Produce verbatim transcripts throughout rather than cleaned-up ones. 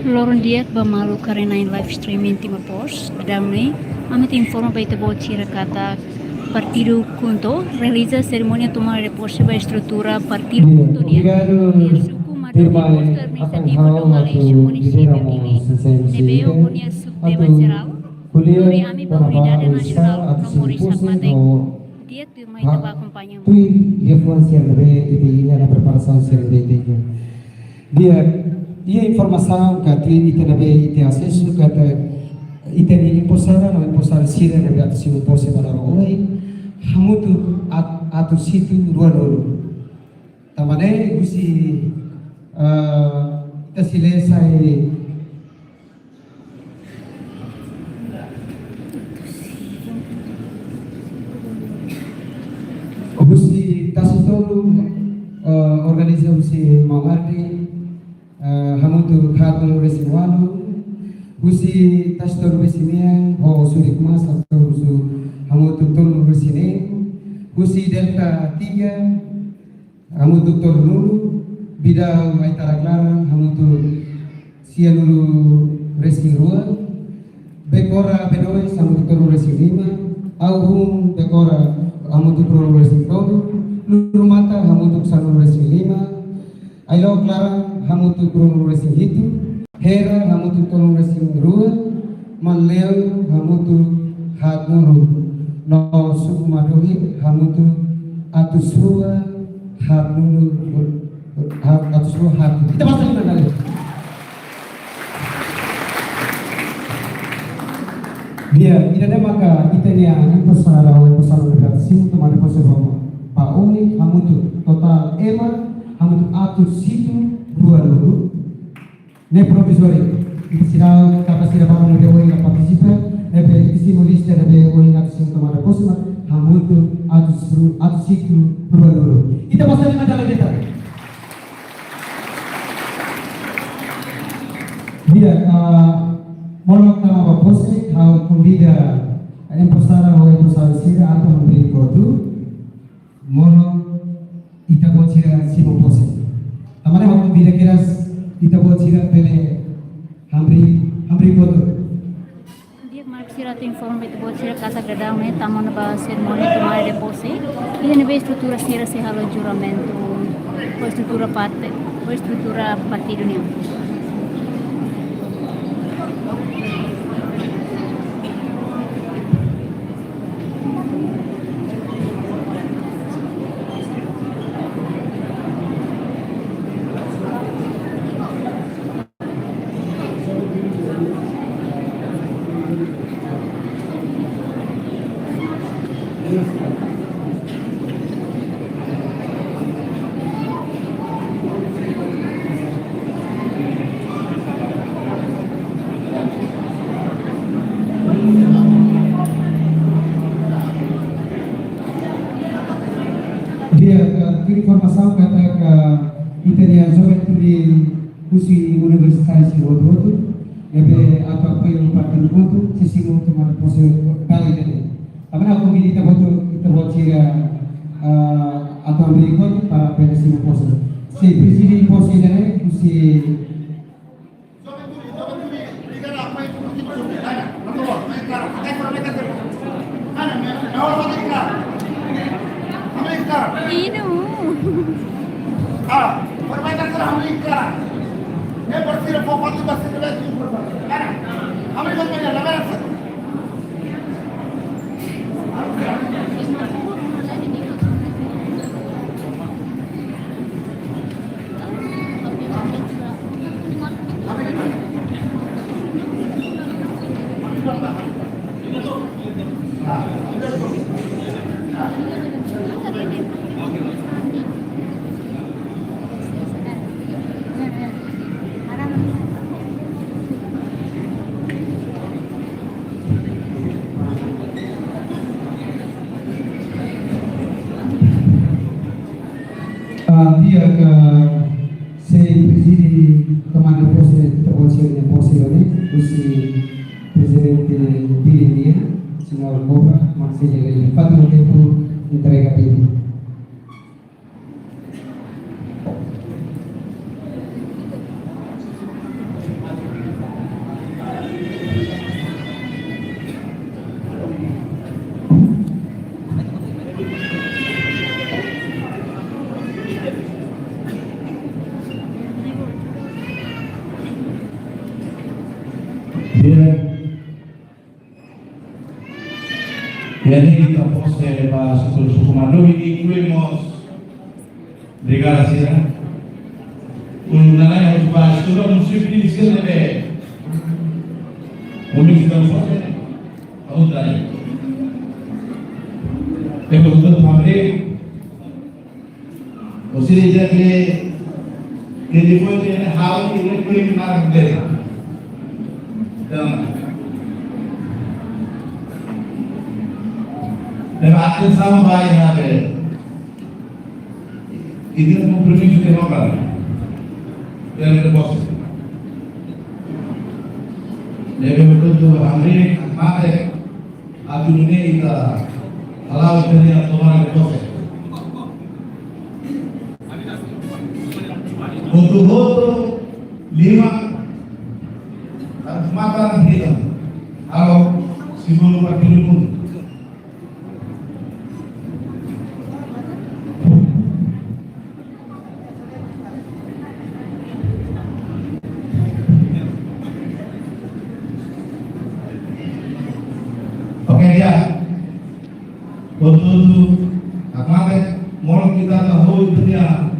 Loron di'ak ba maluk haree-na'in live streaming Timor Post. Daudaun ne'e, ami atu informa ba ita-boot sira katak Partidu KHUNTO realiza serimónia tomada de pose ba estrutura Partidu KHUNTO nian iha suku Madohi, postu administrativu Dom Aleixo, munisípiu Dili, ne'ebé ho nia subtema jerál, Lori Ami ba Unidade Nasionál no Moris Hakmatek. Di'ak, tuirmai ita bá akompaña. Tuir dia fuan sira ne'ebé ita iha, no preparasaun sira ne'ebé ita iha. Di'ak, iha informasaun katak tuir ita ne'ebé ita asesu katak ita-nia emposada no emposada sira ne'ebé atu simu pose ba loron ohin, hamutuk at-, atus hitu ruanulu. Tanba ne'e husi, ah, ita sei lee sai husi Tasi Tolu, eh, organiza husi Maun Ardi, eh, hamutuk haatnulu-resin-ualu, husi Tasi Tolu-resin-neen ho Surik Mas hamutuk tolunulu-resin-neen, husi Delta Tiga, hamutuk tolunulu, Bidau Aitarak Laran, hamutuk sianulu-resin-rua, Bekora B dois, hamutuk tolunulu-resin-lima, Au Hun Bekora, hamutuk ruanulu-resin-tolu, Lurumata, hamutuk sanulu-resin-lima, Ailok Laran, hamutuk ruanulu-resin-hitu, Hera, hamutuk tolunulu-resin-rua, Manleu, hamutuk haatnulu, no suku Madohi, hamutuk atus rua haatnulu, ha-, atus rua haatnulu. Ita basa liman dale. Di'ak, ida-ne'e maka ita-nia emposada, emposada ne'ebé atu simu tomada de pose ba ohin, hamutuk totál ema, hamutuk atus hitu ruanulu. Ne'e provizóriu. Ita seidauk, katak sira barak ne'ebé ohin la partisipa, ne'ebé ita simu lista ne'ebé ohin atu simu tomada de pose, hamutuk atus ru-, atus hitu ruanulu. Ita basa liman dale de'it. Di'ak, ah, molok tama ba pose, ha'u konvida emposada ho emposada sira atu hamriik kotuk. Molok ita-boot sira simu pose. Tanba ne'e ha'u konvida kedas ita-boot sira bele hamriik, hamriik kotuk. Di'ak, maluk sira, atu informa ba ita-boot sira katak daudaun ne'e tama ona ba serimónia tomada de pose. Iha ne'ebé estrutura sira sei halo juramentu, ho estrutura parte, ho estrutura partidu nian. Di'ak, eh, tuir informasaun katak ita-nia juventude husi universitáriu sira hotu-hotu ne'ebé atu apoiu partidu KHUNTO, sei simu tomada de pose dala ida-ne'e. Tanba ne'e ha'u konvida ita-boot, ita-boot sira, eh, atu hamriik kotuk para bele simu pose. Sei prezide pose ida-ne'e husi Inu. Ah, di'ak, sei prezide tomada de pose, ita-boot sira-nia pose ne'e, husi prezidente Dili nian, señór Cobra, maksudnya dari Fatima Tempo, entrega Dili. Iha ne'e ita pose ba suku, suku Madohi, inklui mós delegadu sira. Uluk nanain atu ba estrutura munisípiu sira ne'ebé. Munisípiu sira pose, aun tadi. Ema hotu hamriik. Ou seja, que, que depois de halo, ele tem que dar dela. Então, leva atenção, vai haver. E tem um compromisso de não vai. Tem que você. Deve tudo abrir, mas é, atu nune'e ita hala'o ita-nia tomada de posse. Hotu-hotu lima, matan hitam. Halo, símbolu partidu pun. Oke, ya. Hotu-hotu, hakmatek, molok ita hahú ita-nia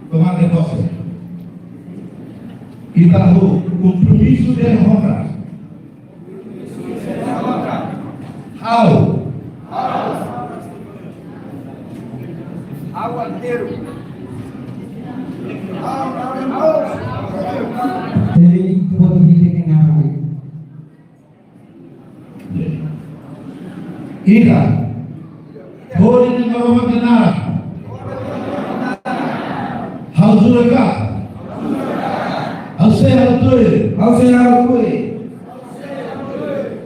tomada de posse. Ita hahú kompromisu de honra. Ha'u. Ha'u artilleiru. Ha'u, ha'u, ha'u. Jadi, buat ini dengan Ita. Hodi nia maromak nia naran. Ha'u jura katak. Ha'u sei halo tuir. Ha'u sei halo tuir.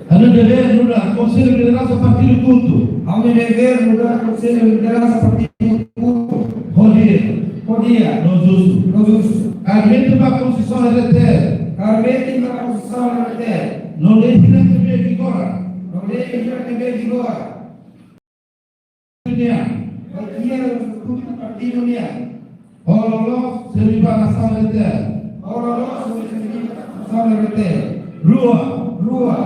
Ha'u-nia devér nu'udar Konsellu Lideransa Partidu KHUNTO. Ha'u-nia devér nu'udar Konsellu Lideransa Partidu KHUNTO. Ho di'ak. Ho di'ak. No justu. No justu. Kaer metin ba Konstituisaun R D T L. Kaer metin ba Konstituisaun R D T L. No lei hirak ne'ebé vigora. No lei hirak ne'ebé vigora. Nian. Partidu nian. Ho loloos servi ba nasaun R D T L. Ho loloos servi ba nasaun R D T L. Rua. Rua.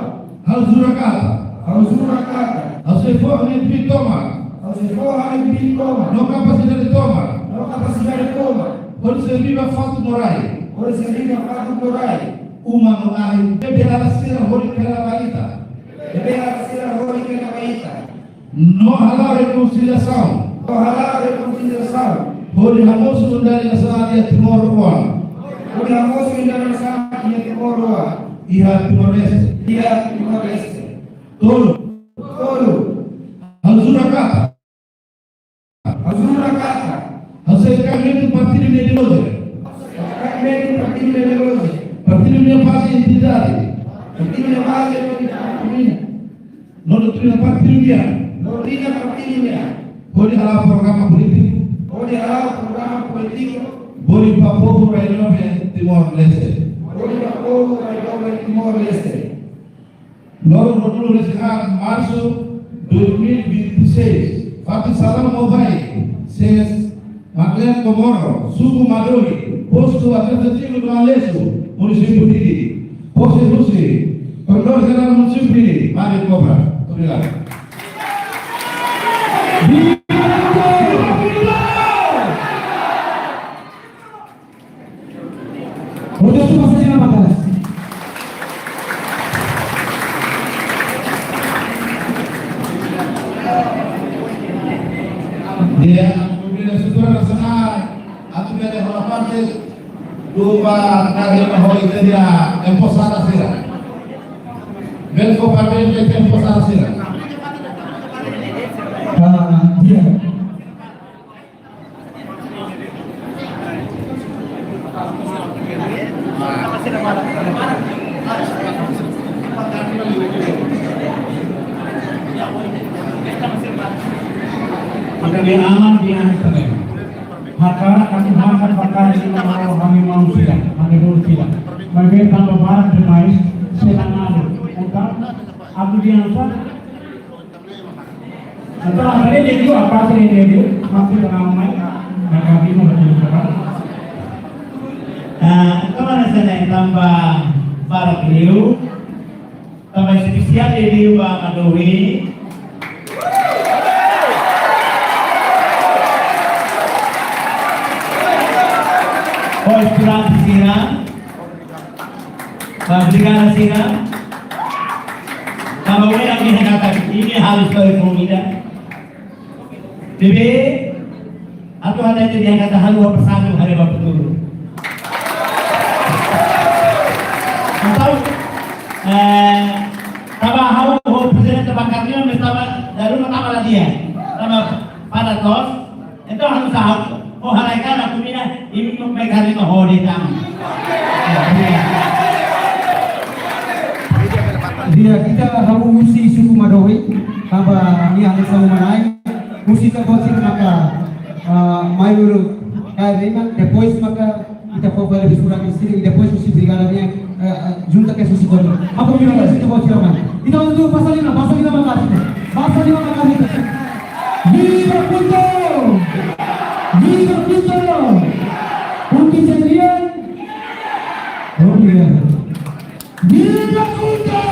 Ha'u jura katak. Ha'u jura katak. Ha'u sei fó ha'u-nia kbiit tomak. Ha'u sei fó ha'u-nia kbiit tomak. No kapasidade tomak. No kapasidade tomak. Hodi servi ba fatuk no rai. Hodi servi ba fatuk no rai. Uma no ahi. Bebé alas sira hodi kera ba ita. Bebé alas sira hodi kera ba ita. No hala'o rekonsiliasaun. No hala'o rekonsiliasaun. Hodi hamosu unidade nasionál iha Timor oan. Hodi hamosu unidade nasionál iha Timor oan. Iha Timor-Leste. Iha Timor-Leste. Tolu. Tolu. Ha'u jura katak. Ha'u jura katak. Ha'u sei kaer metin partidu nia ideolojia. Kaer metin partidu nia ideolojia. Partidu nia baze identitáriu. Partidu nia baze identitáriu. No doutrina partidu nian. Doutrina partidu nian. Hodi hala'o programa polítiku. Hodi hala'o programa polítiku. Bolu ba povu rai-li'ur Timor-Leste. Bolu ba povu rai-li'ur Timor-Leste. Loron ruanulu-resin-haat Marsu dois mil e vinte e seis. Fatin Salamu Mobile, SES, Marlene Comoro, suku Madohi, postu administrativu Dua Lesu, munisípiu Dili. Pose husi Koordenadór Jerál Munisípiu Dili, Mário Cobra. Obrigadu. Obrigadu. Obrigadu, Sr. Presidente. Di'ak, ita-nia estrutura nasionál, atu bele hola parte, dua kali ho ita-nia emposada sira. Bele fó parte ita-nia emposada sira. Ah, di'ak. Ita-nia aman di'ak, ita-nia. Hakarak atu hakat ba karik ita, malu ami manusia, ami manusia. Maibé tanba barak demais, sei la nada. Entaun, atu di'ak sa, entaun, apa dia dia, apa sih dia dia? Masih tenang, mai. Nak kami mau berjumpa. Ah, kemana sana tanba barak liu? Tanba espesiál ida liu ba Madohi. Ho esperansa sira. Ba brigada sira. Tanba ohin ami hakarak imi halo istória komida. Bebé, atu hata itu dia kata halu apa satu hari apa betul. Entaun, eh, tanba ha'u ho prezidente tanba karinho, mas tanba, daru tanba la dia. Tanba para todos, entaun ha'u sá, oh, harai kana kumina, imi no me karinho ho de tam. Di'ak, ita ha'u husi suku Madohi, tanba nia ha'u sama manai. Husi ita-boot sira maka, ah, mai lulu kaer liman, depois maka ita fó bele bisurang di sini, depois husi brigada nian, eh, eh, junta ke husi kota. Apa brigada husi ita-boot sira mai? Ita untuk pasal lima, pasal lima maka kita. Pasal lima maka kita. Viva KHUNTO! Viva KHUNTO! KHUNTO sendirian. Oh, iya. Viva KHUNTO!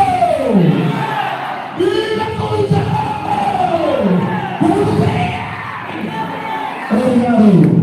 Viva KHUNTO! Obrigadu.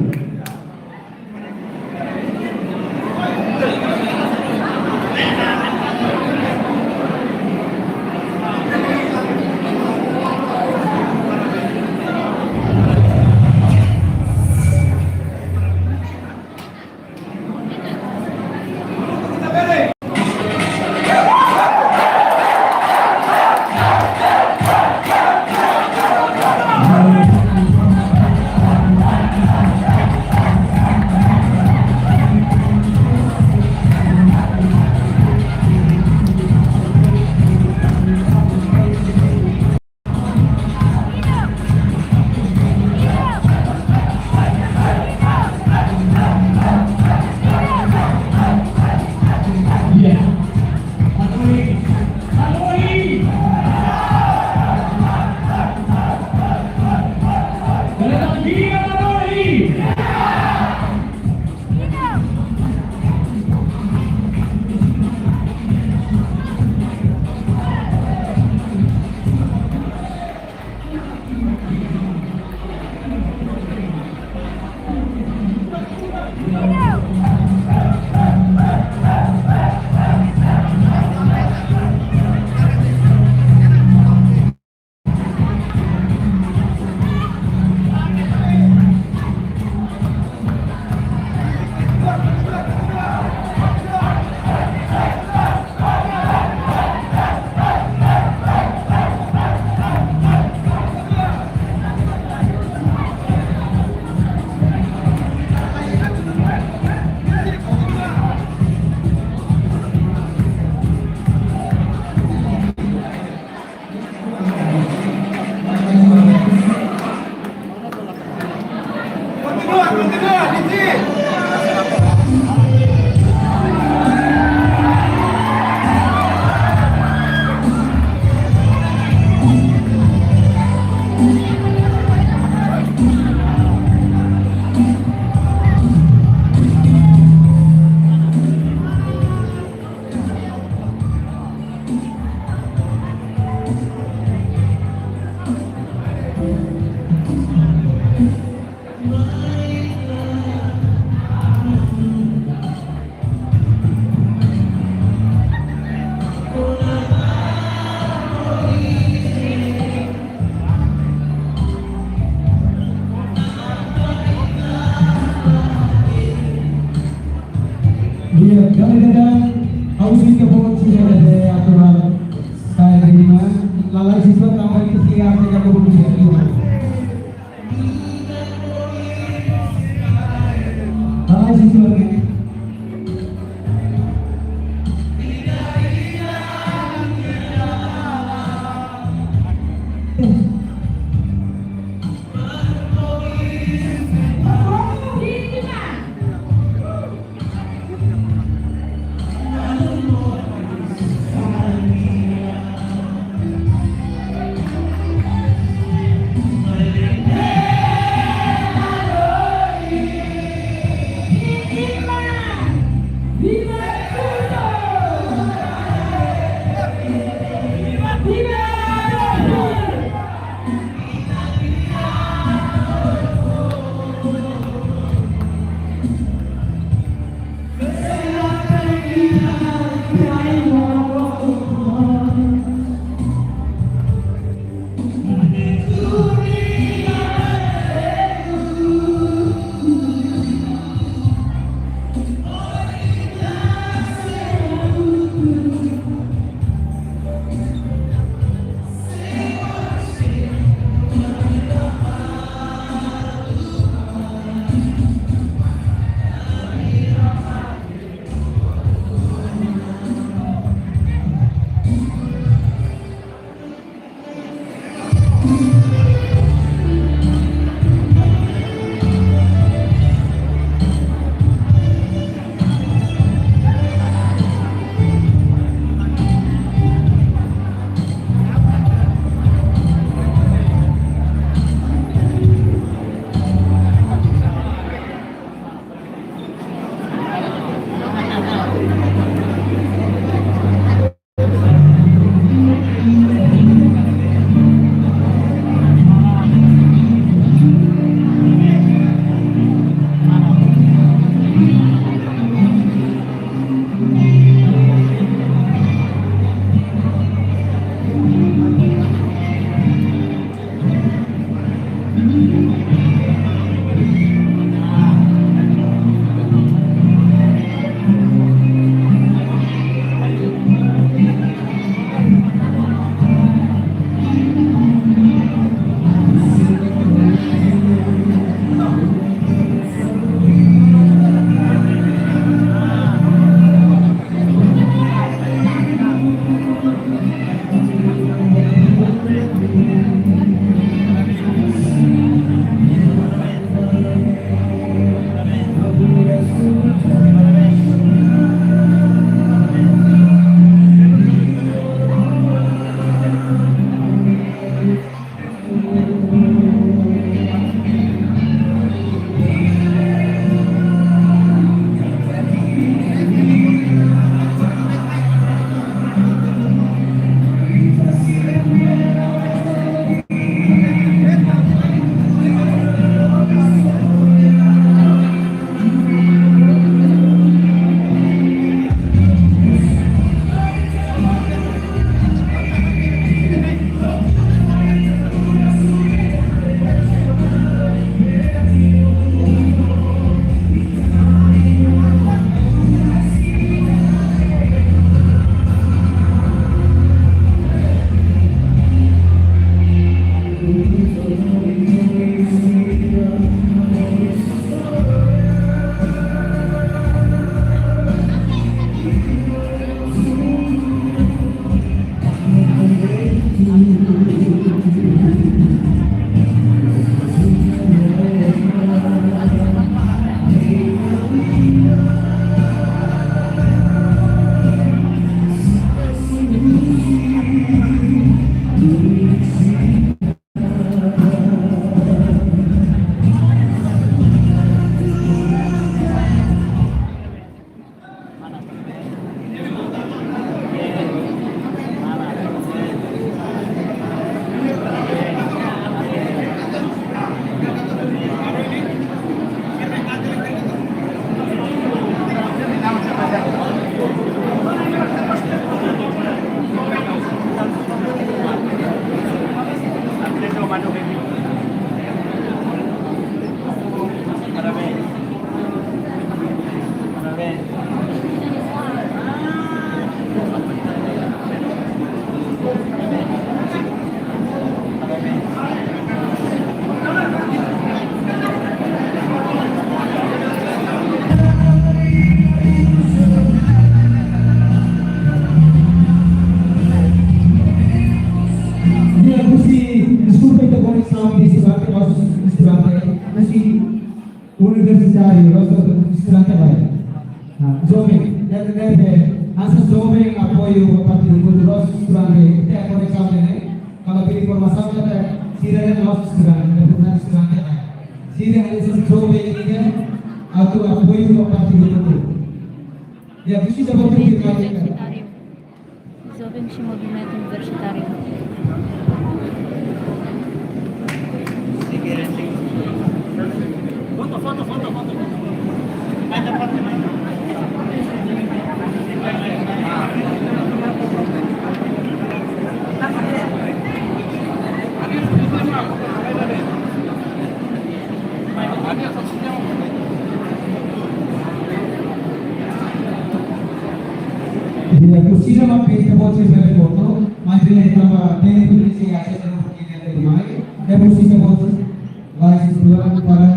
Di'ak, dala ida, ha'u husi ita-boot sira ne'ebé atu halo kaer liman, lalais siswa tanba ita sira arte ka buku sira. Lalais siswa ne'e. Joven, ne'e, ne'e, hanesan joven apoiu ba partidu kulturál durante te koneksaun ne'e, kalau bele informasaun ne'e, sira ne'e la'ós estudante, ne'e bukan estudante ne'e. Sira hanesan joven ne'e, atu apoiu ba partidu kulturál. Ya, bisa betul kita. Joven husi Movimentu Universitáriu. Dia kusina ma pe te bot si bele foto, mas dia tanba tempu ne'e sei asesu no porque dia te mai, dia kusina bot, vai si tuan para.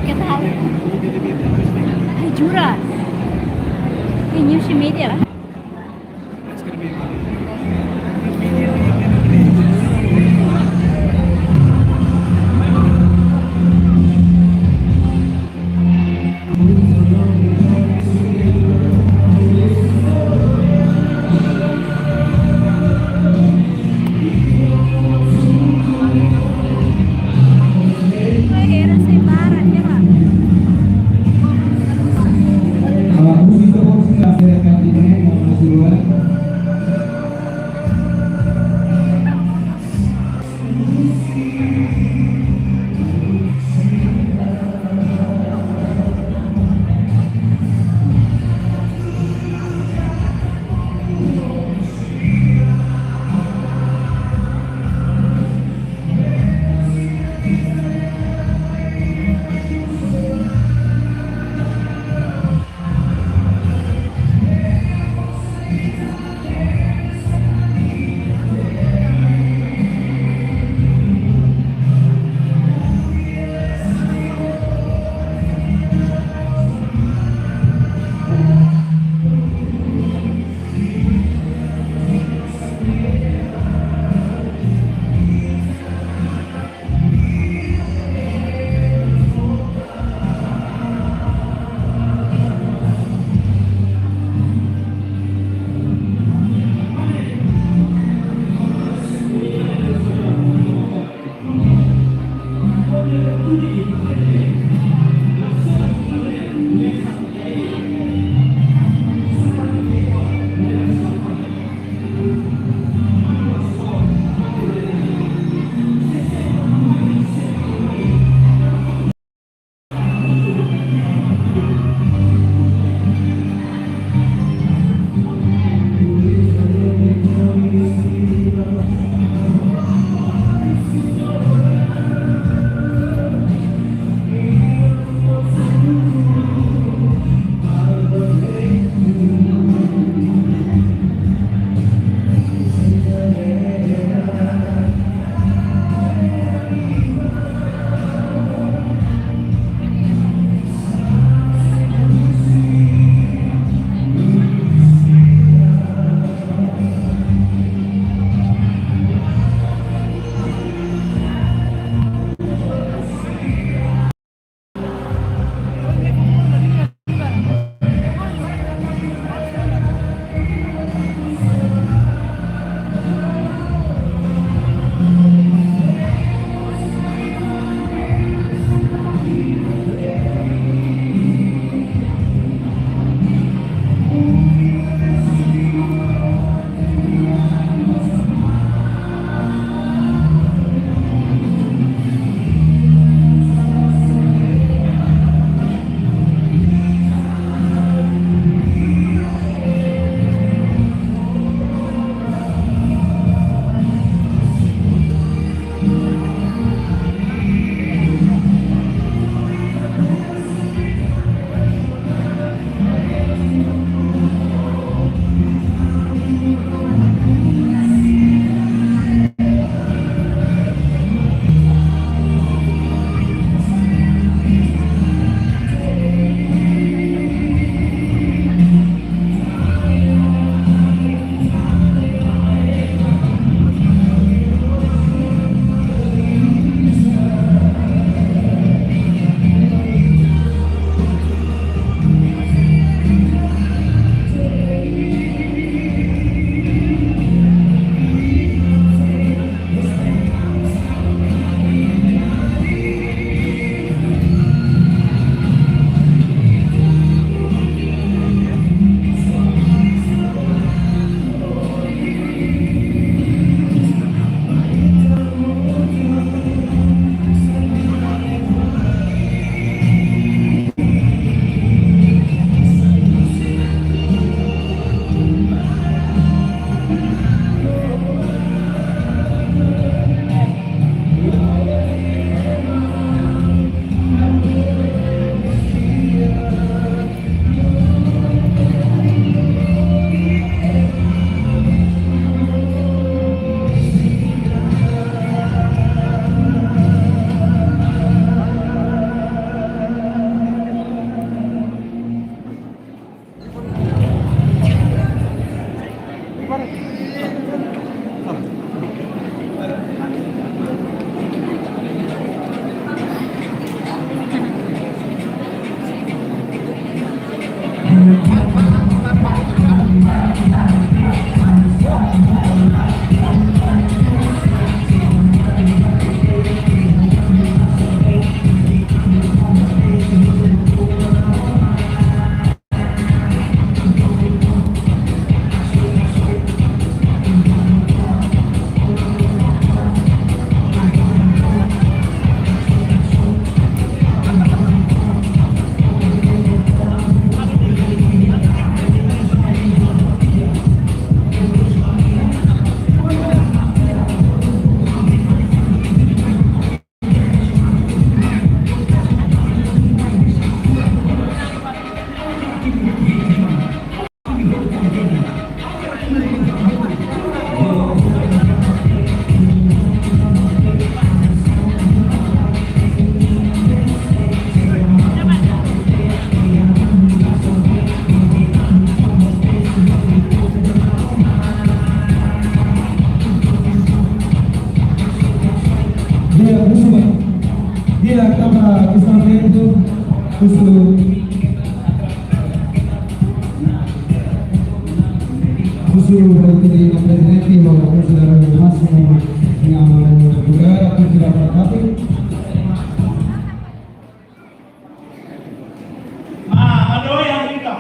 ¿Qué tal? Ai, jura? Ini si media lah. Husu, husu ba ita-nia prezidente, ba husu dari másimu, yang negara, husu dari Fatih. Ah, Madohi, yang kita.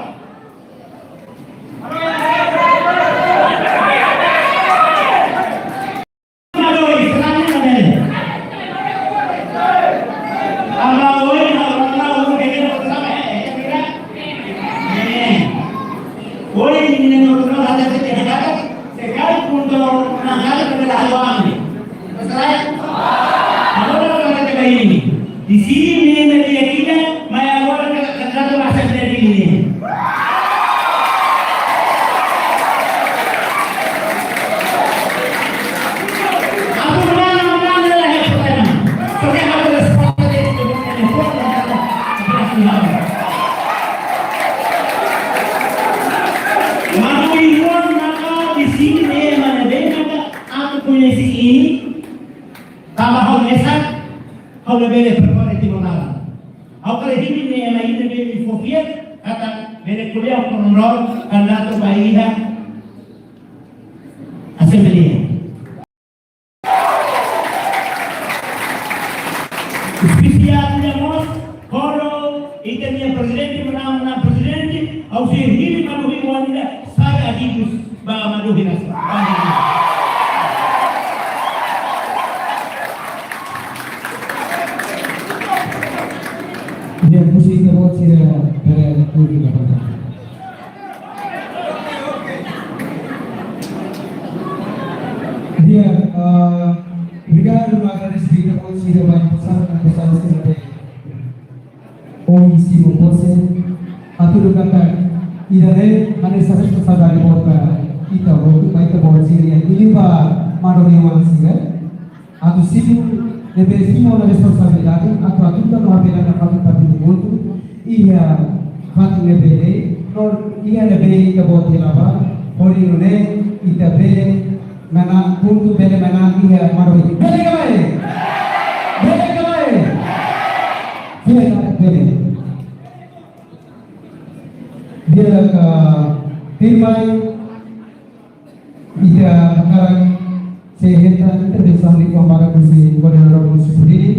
Madohi, serangan Madohi. Ama oi, ama oi, oi, kene no sama, eh, eh, kira. Eh. Oi, ini no no ada sedikit ada. Sekali pun tu, nah, ada kena ada uang ni. Masalah? Agora ita bá iha ne'e. Di sini ne'e, ne'e dia kita, mai agora ka, ka, ka, ka, masa dia di ne'e. Aku menang, menang, menang, ya, pertama. Oke, aku resposta dia, dia, dia, dia, dia, dia, dia, dia. Maka irmão, maka di sini ne'e, mana dia, maka aku koñese ini, tanba ha'u mesak, ha'u labele prepara tiha ona. Ha'u kare hili ne'e ema ida ne'ebé fó fiar, katak bele ko'alia ho Ronron, kandidatu ba iha Asembleia. Espesiál ida mós, kuandu ita-nia prezidente, manán, manán prezidente, ha'u sei hili Madohi oan ida, sai adibus ba Madohi nasaun. Di'ak, husu ita-boot sira, para tuir ita-boot. Di'ak, eh, obrigadu, no agradesimentu ba ita-boot sira, ba pesan, pesan sira. Ohin simu pose, hatudu katak ida-ne'e hanesan responsabilidade boot ba ita-boot, ba ita-boot sira, hili ba Madohi oan sira. Atu simu, ne'ebé simu ona responsabilidade, atu, atu ita no hapela na fatin, fatin kotuk, iha fatin ne'ebé, no iha ne'ebé ita-boot hela ba, hodi nune'e ita bele manán, pontu bele manán iha Maromak. Bele ka lae? Bele ka lae? Bele, bele. Di'ak, tuirmai, ita hakarak sei hetan intervensaun liu husi koordenadór munisípiu Dili.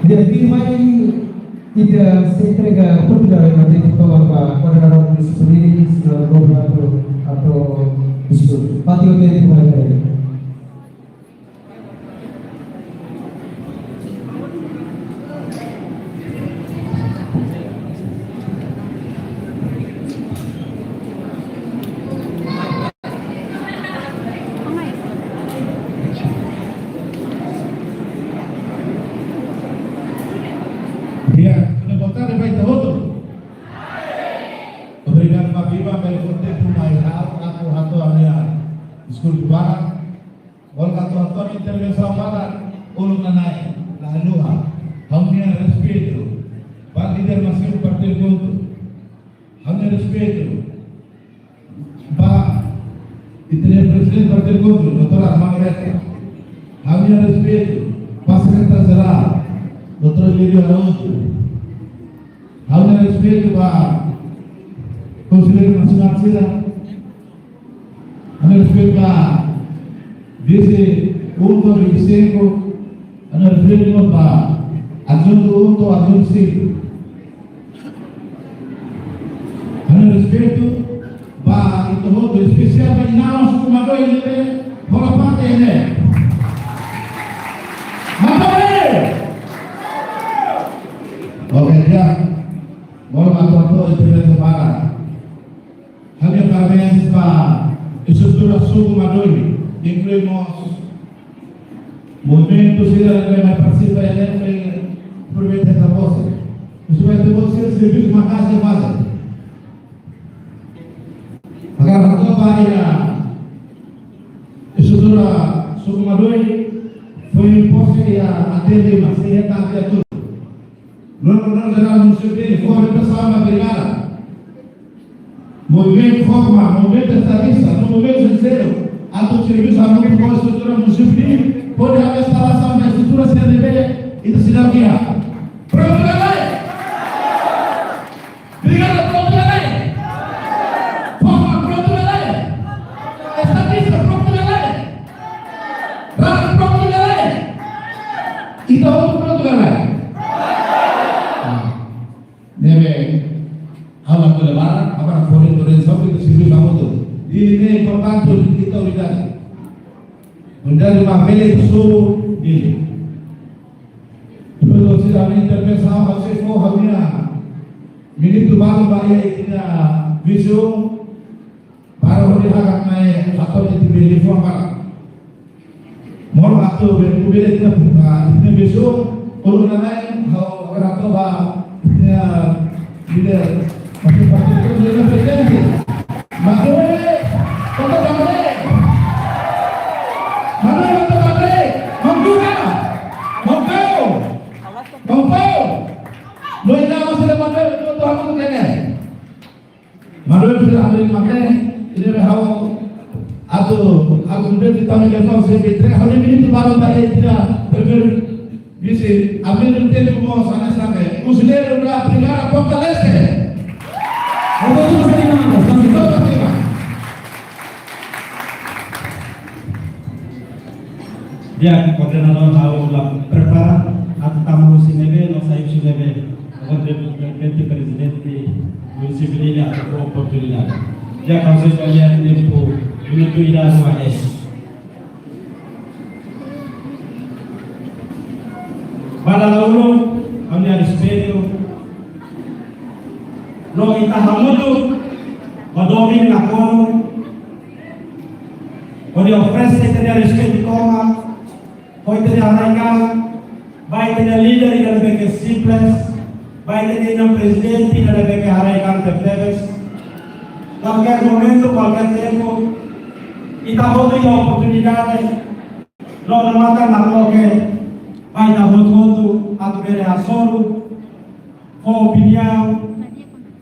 Di'ak, tuirmai ita sei entrega oportunidade ba koordenadór munisípiu Dili, señór Roberto Ato Bispo. Fatin hotu, tuirmai. Di'ak, boa tarde ba ita hotu. Obrigadu ba biban, bele fó tempu mai ha'u, atu hato'o ha'u-nia diskursu badak. Agora atu hato'o ha'u-nia intervensaun badak, uluk nanain, la haluha. Ha'u-nia respeitu ba líder másimu partidu KHUNTO. Ha'u-nia respeitu ba ita-nia prezidente partidu KHUNTO, doutora Margareta. Ha'u-nia respeitu ba sekretáriu jerál, doutora Lídia Araújo. Ha'u-nia respeitu ba konselleiru nasionál sira. Ha'u-nia respeitu ba vise KHUNTO, vise KHUNTO. Ha'u-nia respeitu ba adjuntu KHUNTO, adjuntu sira. Ha'u-nia respeitu ba ita hotu, espesiál ba inan-aman suku Madohi ne'ebé hola parte ne'e. Madohi! Oke, di'ak. Maun atu hato'o intervensaun badak. Ha'u-nia parabéns ba estrutura suku Madohi, inklui mós movimentu sira ne'ebé mai partisipa iha ne'e, aproveita ita-boot sira. Husu ba ita-boot sira, servisu maka'as sira faze. Agora, ha'u hato'o ba iha estrutura suku Madohi, foin pose iha ATL lima, sei hetan ATL tolu. Nu'udar koordenadór jerál munisípiu Dili, fó orientasaun ba brigada. Movimentu formal, movimentu estadista, movimentu sincero, atu servisu hamutuk ho estrutura munisípiu, hodi hanesan sala samba estrutura C N D B, ita sinergia. Prontu ka lae? Brigada prontu ka lae? Formal prontu ka lae? Estadista prontu ka lae? Rara prontu ka lae? Ita hotu prontu ka lae? Ah. Ne'ebé, ha'u la kole bara, agora forin, forin, só que servisu hamutuk. Dili ne'e importante, ita unidade. Unidade mak bele ita sobu Dili. Tudo se a minha intervenção, você for a minha, minutu balu ba iha ita-nia vizaun, para hodi hakarak mai hato'o ita-nia telefone para. Moro atu be, ku bele ita-nia, ita-nia vizaun, uluk nanain, ha'u hakarak hato'o ba ita-nia líder. Partidu, partidu, partidu, prezidente. Maun Dodé, Maun Dodé. Maun Dodé, Maun Dodé. Maun Dodé, Maun Dodé. Maun Dodé. Maun Dodé. Lo ina masih ada Maun Dodé, itu, itu aku tuh kayaknya. Maun Dodé sudah ambil makne, ini be ha'u atu, atu be kita mengenal saya, ha'u ini itu baru tadi tidak berber-, Vise, amigo, tempu mós hanesan ne'e. Konselleiru da Brigada Fortaleza. Obrigadu, Fernando. Obrigadu, Fernando. Di'ak, koordenadór ha'u la prepara, atu tama husi ne'ebé, no sai husi ne'ebé. Obrigadu, prezidente munisípiu Dili, atu fó oportunidade. Di'ak, ha'u sei ko'alia tempu, minutu ida rua es. Ba dala uluk, ha'u-nia respeitu. No ita hamutuk, ba domin nakonu. Hodi oferese ita-nia respeitu tomak, ho ita-nia haraik-an, ba ita-nia líder ida ne'ebé ke simples, ba ita-nia inan prezidente ida ne'ebé ke haraik-an tebetebes. Kualkér momentu, kualkér tempu, ita hotu iha oportunidade, no matan nakloke, ba ita hotu-hotu, atu bele hasoru, fó opiniaun,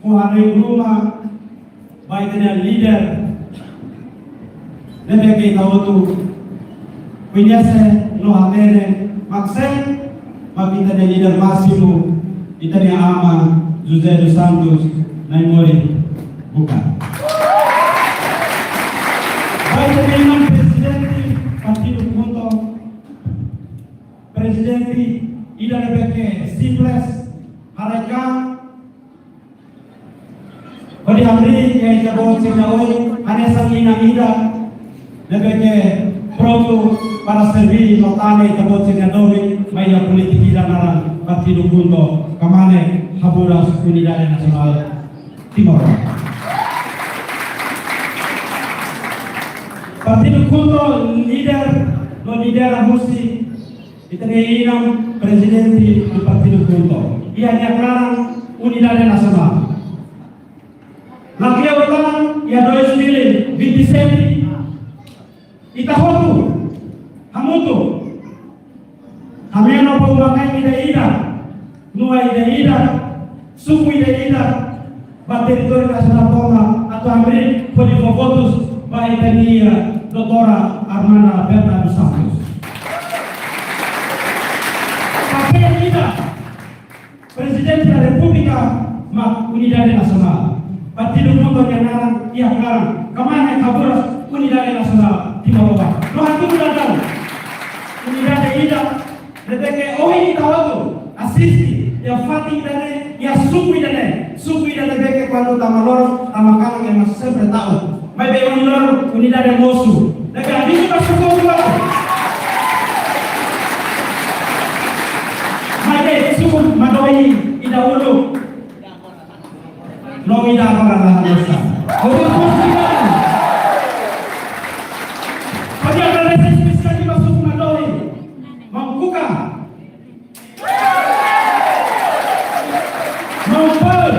fó hanoin ruma, ba ita-nia líder. Ne'ebé ke ita hotu koñese no hatene, mak sé, mak ita-nia líder másimu, ita-nia aman José dos Santos, Nai Mori Buka. Ba ita-nia inan prezidente partidu KHUNTO, prezidente ida ne'ebé ke simples, haraik-an, hodi hamriik iha ita-boot sira-nia oin, hanesan inan ida ne'ebé ke prontu para serví no tane ita-boot sira-nia domin, mai iha polítika ida naran partidu KHUNTO, Kmanek Haburas Unidade Nasionál Timor. Partidu KHUNTO líder, no lidera husi ita-nia inan prezidente do partidu KHUNTO. Iha nia klaran Unidade Nasionál. Lakleur tan iha dois mil e vinte e sete, ita hotu, hamutuk, hamean no pau makai ida-ida, nua ida-ida, suku ida-ida, ba territóriu nasionál tomak atu hamriik hodi fó votus ba ita-nia doutora Armanda Berta dos Santos. Papél ida, Prezidente da Repúblika mak Unidade Nasionál. Partidu KHUNTO nia naran iha klaran, Kmanek Haburas Unidade Nasionál Timor Leste. No hatudu daudaun. Unidade ida, ne'ebé ke ohin ita hotu asiste, iha fatin ida-ne'e, iha suku ida-ne'e, suku ida ne'ebé ke kuandu tama loron, tama kalan ema sempre ta'uk. Maibé ohin loron, unidade mosu. Ne'ebé amigu ba suku hotu-hotu. Maibé suku Madohi ida uluk. No ida agora la mosa. Obrigadu. Hodi agradese espesiál ba suku Madohi. Maun Kuka. Maun Paul,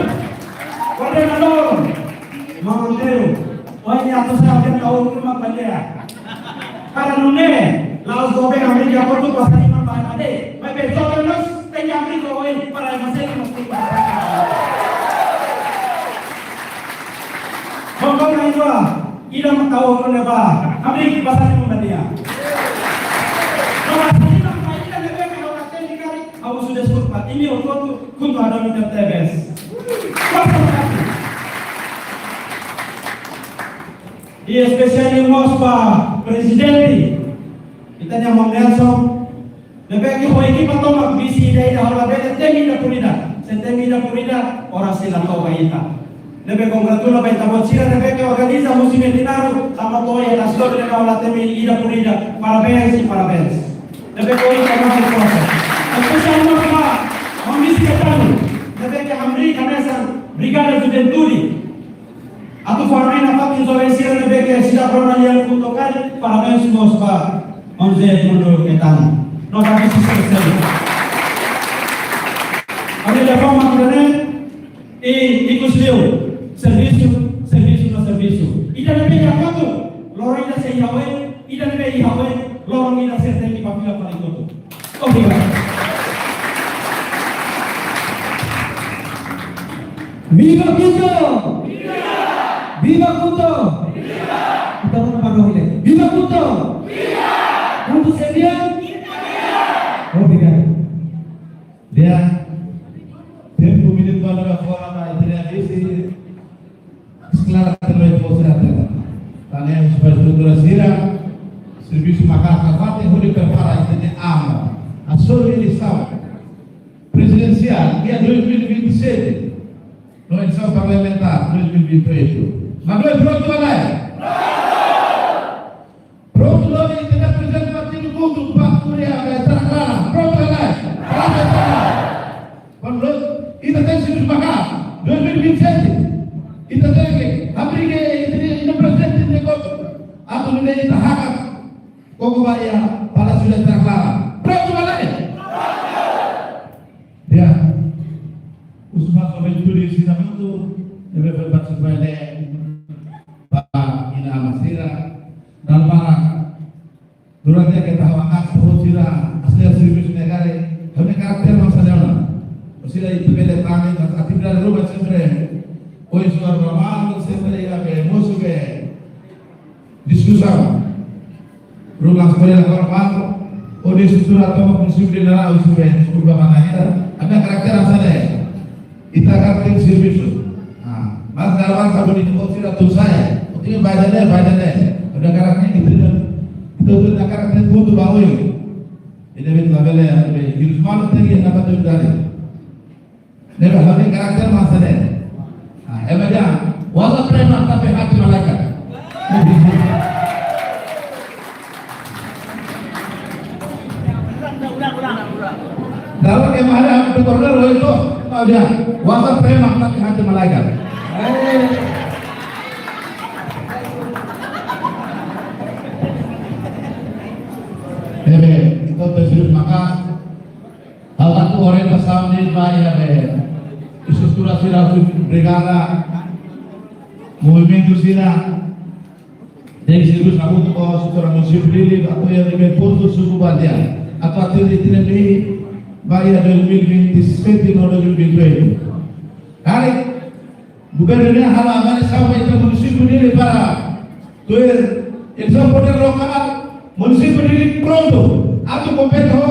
koordenadór, Maun Teo, ohin atu sa atu tau uma palia. Para nune'e, la'ós doben ami ke akordu pasal lima ba ade. Maibé joven nos, tenke ami ko ohin para ema sente mas. Ida mak tau ne'ebá, ami pasal ni membatia. Nomor satu, ida ne'ebé ke ha'u la temi karik, ha'u husu deskulpa. Imi hotu-hotu, KHUNTO hadomi tebetebes. Kosong satu. I espesiál mós ba prezidente, ita-nia maun Nelson, ne'ebé ke ho ekipa tomak, visi ida-ida, ha'u labele temi ida por ida. Se temi ida por ida, oras sei la to'o ba ita. Ne'ebé kongratula ba ita-boot sira ne'ebé ke organiza husi Metinaro, tanba to'o iha Tasdor ne'ebé ha'u la temi ida por ida. Parabéns i parabéns. Ne'ebé ke ohin tanba forsa. Espesiál mós ba maun Misi Caetano, ne'ebé ke hamriik hanesan Brigada Juventude. Atu fó hanoin nafatin jovens sira ne'ebé ke seidauk rona lian KHUNTO karik, parabéns mós ba maun José Edmundo Caetano. No ba visi sira seluk. Ami ida forma kone i ikus liu, servisu, servisu no servisu. Ida ne'ebé iha KHUNTO, loron ida sei iha oin, ida ne'ebé iha oin, loron ida sei tenke ba fila fali KHUNTO. Obrigadu. Viva KHUNTO! Viva KHUNTO! Ita rona ba dois. Viva KHUNTO! KHUNTO sei di'ak? Obrigadu. Di'ak, tempu minutu anda fora, mas ita-nia visi, esklare ita-nia visi, ita-nia infraestrutura sira, servisu maka'as nafatin hodi prepara ita-nia amo. Hasoru eleisaun prezidensiál iha dois mil e vinte e sete, no eleisaun parlamentár dois mil e vinte e oito. Mas nós prontu ka lae? Prontu, loos, ita-nia prezidente partidu KHUNTO, Pak Surya, eh, Estrada Clara. Prontu ka lae? Prontu, Pak Surya. Prontu, loos, ita tenke servisu maka'as. Dois mil e vinte e sete, ita tenke hamriik, ita-nia, ita-nia prezidente nia koko. Atu nune'e ita hakat koko ba iha Palásiu Estrada Clara. Prontu ka lae? Di'ak, husu ba juventude sira hotu ne'ebé foi partisipa iha ne'e, ba inan-aman sira, dala barak durante ke tahu angkat sira hasil servisu ne'e karik, ha'u-nia karakter mak hanesan ne'e ona. Sira ita bele tangani atividade ruma sempre, oin suar normal, sempre iha be mosu be diskusaun. Ruma sekolah normal, o di estrutura tomak munisípiu de Naran, o sube, deskulpa, mana ita. Ami-nia karakter hanesan ne'e. Ita karakter servisu. Ah, mas kalau orang sabun itu kok tidak tuh saya. Oke, baik deh, baik deh. Udah karakter itu, itu, itu karakter butuh bawa. Ini betul, labele, ya, lebih. Jurus malu tinggi, dapat tuh dari. Ne'ebé ha'u-nia karakter mak hanesan ne'e. Ah, ema dehan, wajah preman tapi hati malaikat. Kalau ema dehan, dokter Roi itu, ha'u dehan, wajah preman tapi hati malaikat. Eh. Ne'ebé, entaun, terus maka, ha'u atu orientasaun ne'e ba iha be estrutura sira, brigada, movimentu sira, tenke servisu hamutuk ho estrutura munisípiu Dili, atu iha ne'ebé pontu suku ba di'ak. Atu atinje ita-nia mehi ba iha dois mil e vinte e sete no dois mil e vinte e oito. Karik governu ne'e halo avaliasaun ba ita munisípiu Dili para tuir eleisaun podér lokál, munisípiu Dili prontu atu kompete ho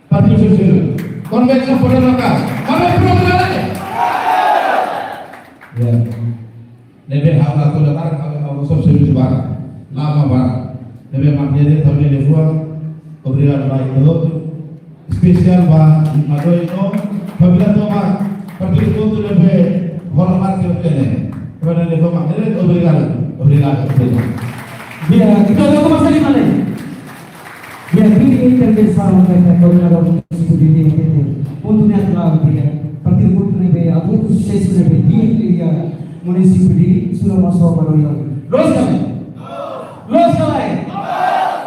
partidu sosiál. Konvensaun podér lokál. Kami prontu ka lae? Ya. Ne'ebé ha'u la ko'alia barak, ha'u, ha'u só servisu barak. Lama barak. Ne'ebé mak ne'e de'it, ha'u-nia liafuan. Obrigadu ba ita hotu. Espesiál ba Madoin no família tomak. Partidu KHUNTO ne'ebé hormat ke ne'e. Kepada ne'e tomak. Ne'ebé obrigadu. Obrigadu. Obrigadu. Ya, ita hotu masih di mana? Ya, tuir intervensaun ba koordenadór munisípiu Dili, N T T. Pontu ne'e klaru, ya. Partidu KHUNTO ne'ebé hamutuk susesu ne'ebé di'ak iha munisípiu Dili, sura masuk Madoin. Loos ka lae? Loos ka lae?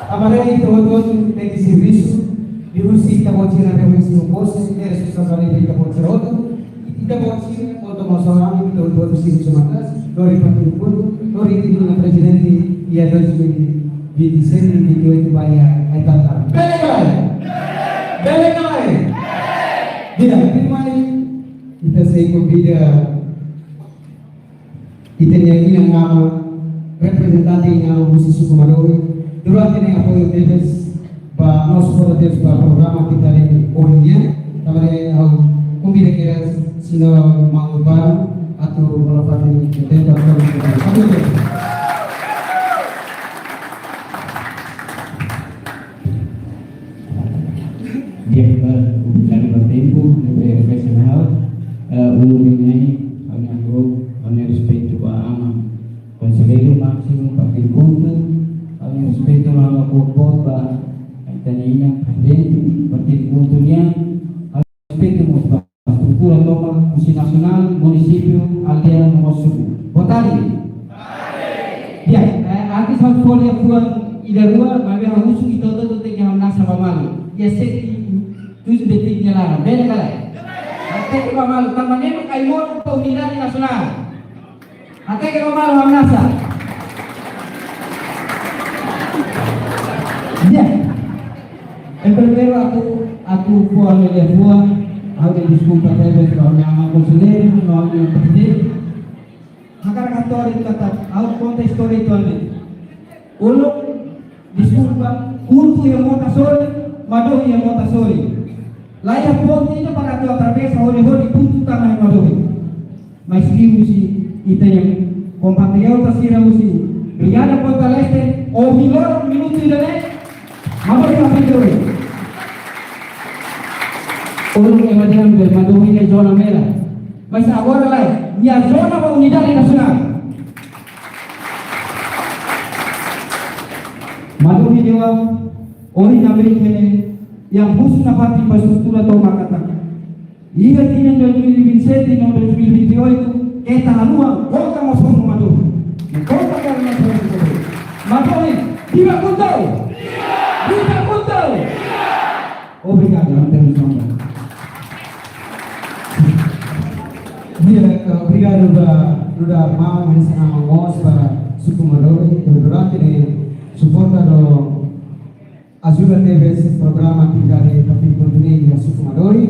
Tanba ne'e ita hotu-hotu tenke servisu, liuhusi ita-boot sira ne'ebé husi pose, ne'e responsabilidade ita-boot sira hotu. Ita-boot sira, ita-boot sira, ita-boot sira, ita-boot sira, lori partidu KHUNTO, lori ita-nia prezidente iha dois mil e vinte e sete, vinte e oito ba iha Aitanta. Bele ka lae? Bele ka lae? Di'ak, tuirmai, ita sei konvida ita-nia inan-aman, reprezentante ida husi suku Madohi, durante ne'e apoiu tebes ba no suporta tebes ba programa atividade ohin nian. Tanba ne'e ha'u konvida kedas señór Maun Urbano atu hola fatin tempu atu konvida. Apoiu tebes. Di'ak, eh, obrigadu ba tempu ne'ebé oferese mai ha'u. Eh, uluk ne'e, ha'u-nia, ha'u-nia respeitu ba aman konselleiru másimu Partidu KHUNTO, ha'u-nia respeitu ba aman boot ba ita-nia prezidente Partidu KHUNTO nian, ha'u-nia respeitu mós ba estrutura tomak husi nasionál, munisípiu, aldeia no mós suku. Boa tarde. Di'ak, eh, antes ha'u fó liafuan ida rua, maibé ha'u husu ita hotu-hotu tenke hamnasa ba malu. Iha sete, tujuh detik nia laran. Bele ka lae? Hateke ba malu, tanba ne'e mak ai-moruk ba unidade nasionál. Hateke ba malu hamnasa. Di'ak. Em primeiru atu, atu fó ha'u-nia liafuan, ha'u-nia deskulpa tebes ba ha'u-nia aman konselleiru, no ha'u-nia prezidente. Hakarak hato'o de'it katak, ha'u konta istória uitoan de'it. Uluk, deskulpa, KHUNTO iha mota sorin, Madohi iha mota sorin. La iha ponte ida para atu atravesa hodi-hodi KHUNTO tama iha Madohi. Mas liuhusi ita-nia kompatriota sira husi Brigada Ponta Leste, ohin loron minutu ida-ne'e, Madohi la fitur. Uluk ema dehan Madohi ne'e zona merah. Mas agora lae, nia zona ba unidade nasionál. Madohi dehan, ohin América ne'e, iha husu nafatin ba estrutura tomak katak iha tinan dois mil e vinte e sete no dois mil e vinte e oito, keta haluha, KHUNTO mós ho Madohi. KHUNTO quer mós ho Madohi. Madohi, viva KHUNTO! Viva KHUNTO! Obrigadu, atensaun. Di'ak, obrigadu ba nu'udar maun hanesan aman mós ba suku Madohi, durante ne'e suporta no ajuda tebes programa atividade Partidu KHUNTO iha suku Madohi.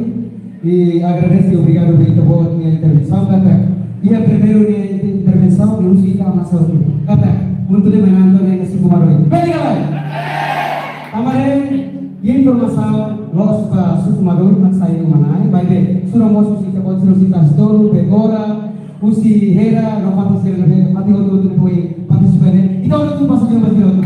I agradese, obrigadu ba ita-boot nia intervensaun, katak iha primeiru nia intervensaun, nia husu ita hamnasa hotu. Katak, KHUNTO ne'e mai Madohi, ne'e suku Madohi. Bele ka lae? Tanba ne'e, informasaun loos ba suku Madohi, mak sai uma-na'in, maibé, sura mós husi ita-boot sira husi Tasitolu, Begora, husi Hera, no fatin sira ne'ebé, fatin hotu-hotu ne'ebé partisipa ne'e. Ita hotu-hotu basa di'ak ba sira hotu.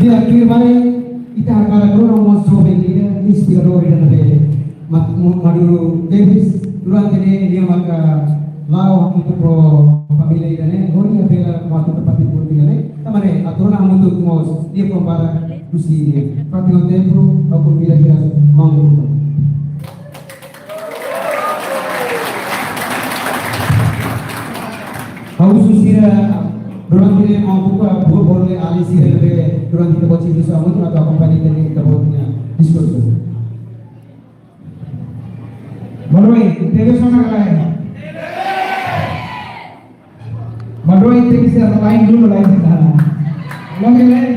Di'ak, tuirmai, ita hakarak rona mós joven ida, inspiradór ida ne'ebé mat-, mu-, maduru tebes, durante ne'e nia maka la'o hamutuk ho família ida-ne'e, hodi nia bele mak atu tepati pun ida-ne'e, tanba ne'e, atu rona hamutuk mós, nia kompara husi nia. Fatin ho tempu, ha'u konvida kedas maun Urbano. Ha'u husu sira, durante ne'e maun buka, bu-, bolu alin sira ne'ebé, durante ita-boot sira husu hamutuk atu akompaña ita-nia, ita-boot nia diskursu. Maun Urbano, tebes ona ka lae? Maun Urbano tenke ser lain dulu, lain sekarang. Loos ka lae?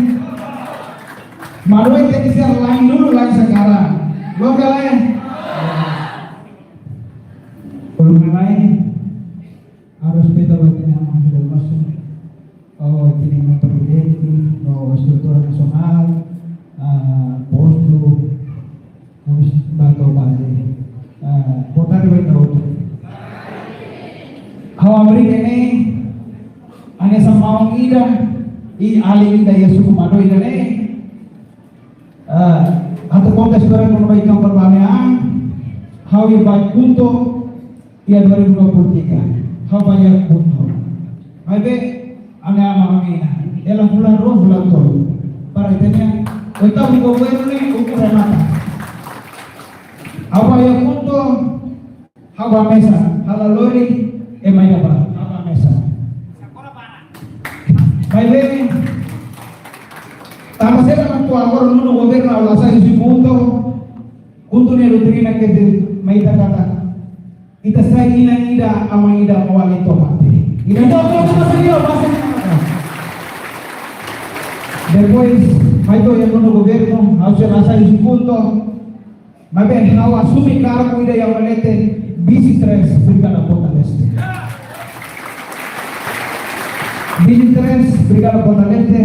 Maun Urbano tenke ser lain dulu, lain sekarang. Loos ka lae? Uluk nanain, ha'u respeita ba ita-nia aman sira hotu. Ha'u ita-nia prezidente, no estrutura nasionál, ah, postu, Vamos, ba to'o ba, eh, boa tarde ba ita hotu. Ha'u América ne'e, hanesan maun ida, i alin ida iha suku Madohi ida-ne'e. Eh, atu konta istória kona-ba ita-nia perbedaan, ha'u iha ba KHUNTO, iha dua ribu dua puluh tiga, ha'u ba iha KHUNTO. Maibé, ami ama ami ina. Hela fulan rua, fulan tolu. Para ita-nia oitavu governu ne'e, ukun remata. Ha'u ba iha KHUNTO, ha'u ba mesak, ha'u la lori, ema ida ba, ha'u ba mesak. Maibé, tanba saida mak to'o agora nonu governu ha'u la sai husi KHUNTO, KHUNTO nia doutrina keta mai ita katak ita sai inan ida, aman ida, maun-alin tomak. Ita, ita, ita, ita, ita, ita, ita. Depois, mai to'o iha nonu governu, ha'u sei la sai husi KHUNTO. Maibé ha'u asume kargu ida iha Oelete, vise três, Brigada Ponta Leste. Brigada Ponta Leste,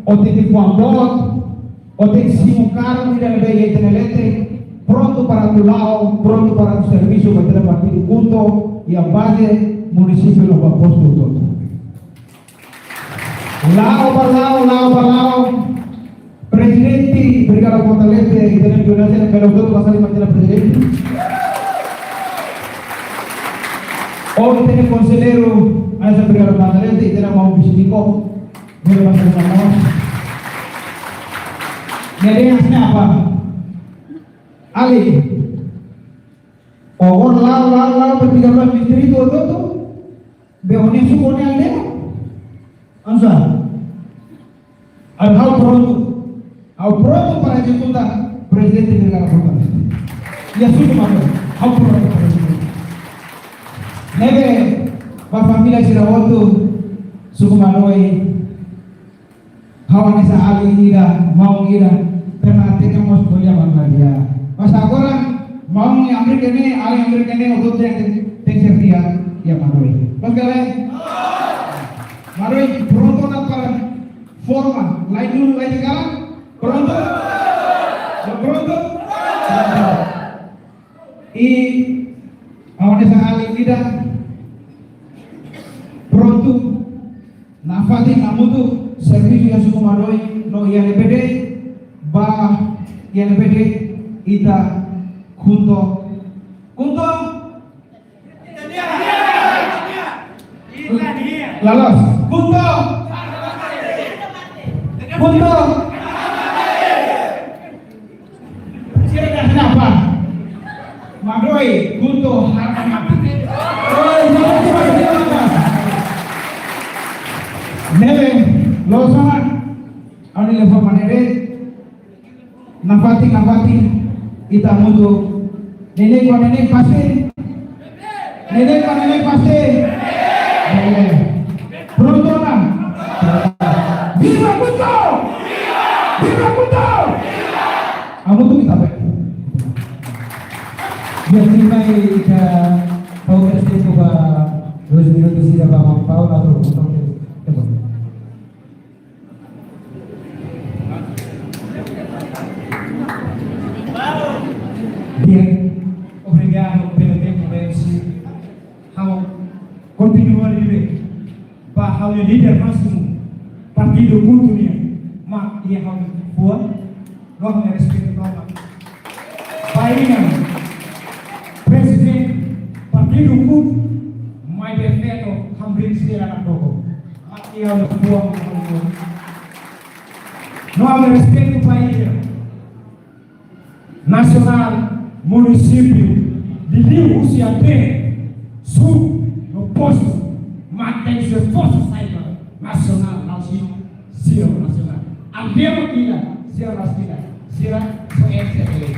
ó tenke fó boot, ó tenke simu kargu ida ne'ebé iha ita-nia leten, prontu para atu la'o, prontu para atu servisu ba ita-nia partidu KHUNTO, iha baze, munisípiu no ba postu hotu. La'o ba la'o, la'o ba la'o. Prezidente Brigada Ponta Leste, ita-nia Dionísio, ita-nia Belo Horizonte, pasa di mantina prezidente. Ó ita-nia konselleiru, hanesan Brigada Ponta Leste, ita-nia maun Bisitiko, bele pasa di mantina. Jadi, hanesan ne'e, alin. Ó la'o, la'o, la'o, ba tiga belas distritu hotu-hotu. Be ó-nia suku, ó-nia aldeia. Hanesan. Ha'u prontu. Ha'u prontu para ezekuta prezidente Brigada Ponta Leste. Iha suku Madohi. Ha'u prontu para ezekuta. Ne'ebé, ba família sira hotu, suku Madohi. Ha'u hanesan alin ida, maun ida, pernah hatene mós ko'alia ba maun ida. Mas agora, maun América ne'e, alin América ne'e, hotu-hotu tenke, tenke ser dia, iha Madohi. Loos ka lae? Madohi, prontu ona para forma, lai dulu, lai sekarang? Prontu? Prontu? Prontu. I, ha'u hanesan alin ida, prontu, nafatin hamutuk servisu iha suku Madohi no iha ne'ebé de'it, ba iha ne'ebé de'it ita KHUNTO. KHUNTO. Loloos. KHUNTO. KHUNTO. Sira dah kenapa? Madohi, KHUNTO, harga mati. Oh, iya, iya, iya, iya. Ne'ebé, loos ona. Ha'u-nia liafuan mak ne'e de'it. Nafatin, nafatin. Ita hamutuk. Ne'e, ne'e, ne'e, pasti. Ne'e, ne'e, ne'e, pasti. Ne'e. Prontu ona? Viva KHUNTO! Viva KHUNTO! Hamutuk ita bá. Di'ak, tuirmai ita fó tempu ba dois minutos ida ba maun Paulo atu konta. Di'ak, obrigadu pelo tempo, M C. Ha'u kontinua liuliu ba ha'u-nia líder másimu partidu KHUNTO nian, mak iha ha'u-nia fuan, no ha'u-nia respeitu tomak. Ba inan, prezidente partidu KHUNTO, maibé feto hamriik sira nakdoko. Mak iha ha'u-nia fuan, no ha'u-nia respeitu ba inan nasionál, munisípiu, liuliu husi aldeia, suku, no postu, mak tenke esforsu sai ba nasionál, no sira, sira nasionál. Aldeia mak ida, sira mak ida, sira só ente ele.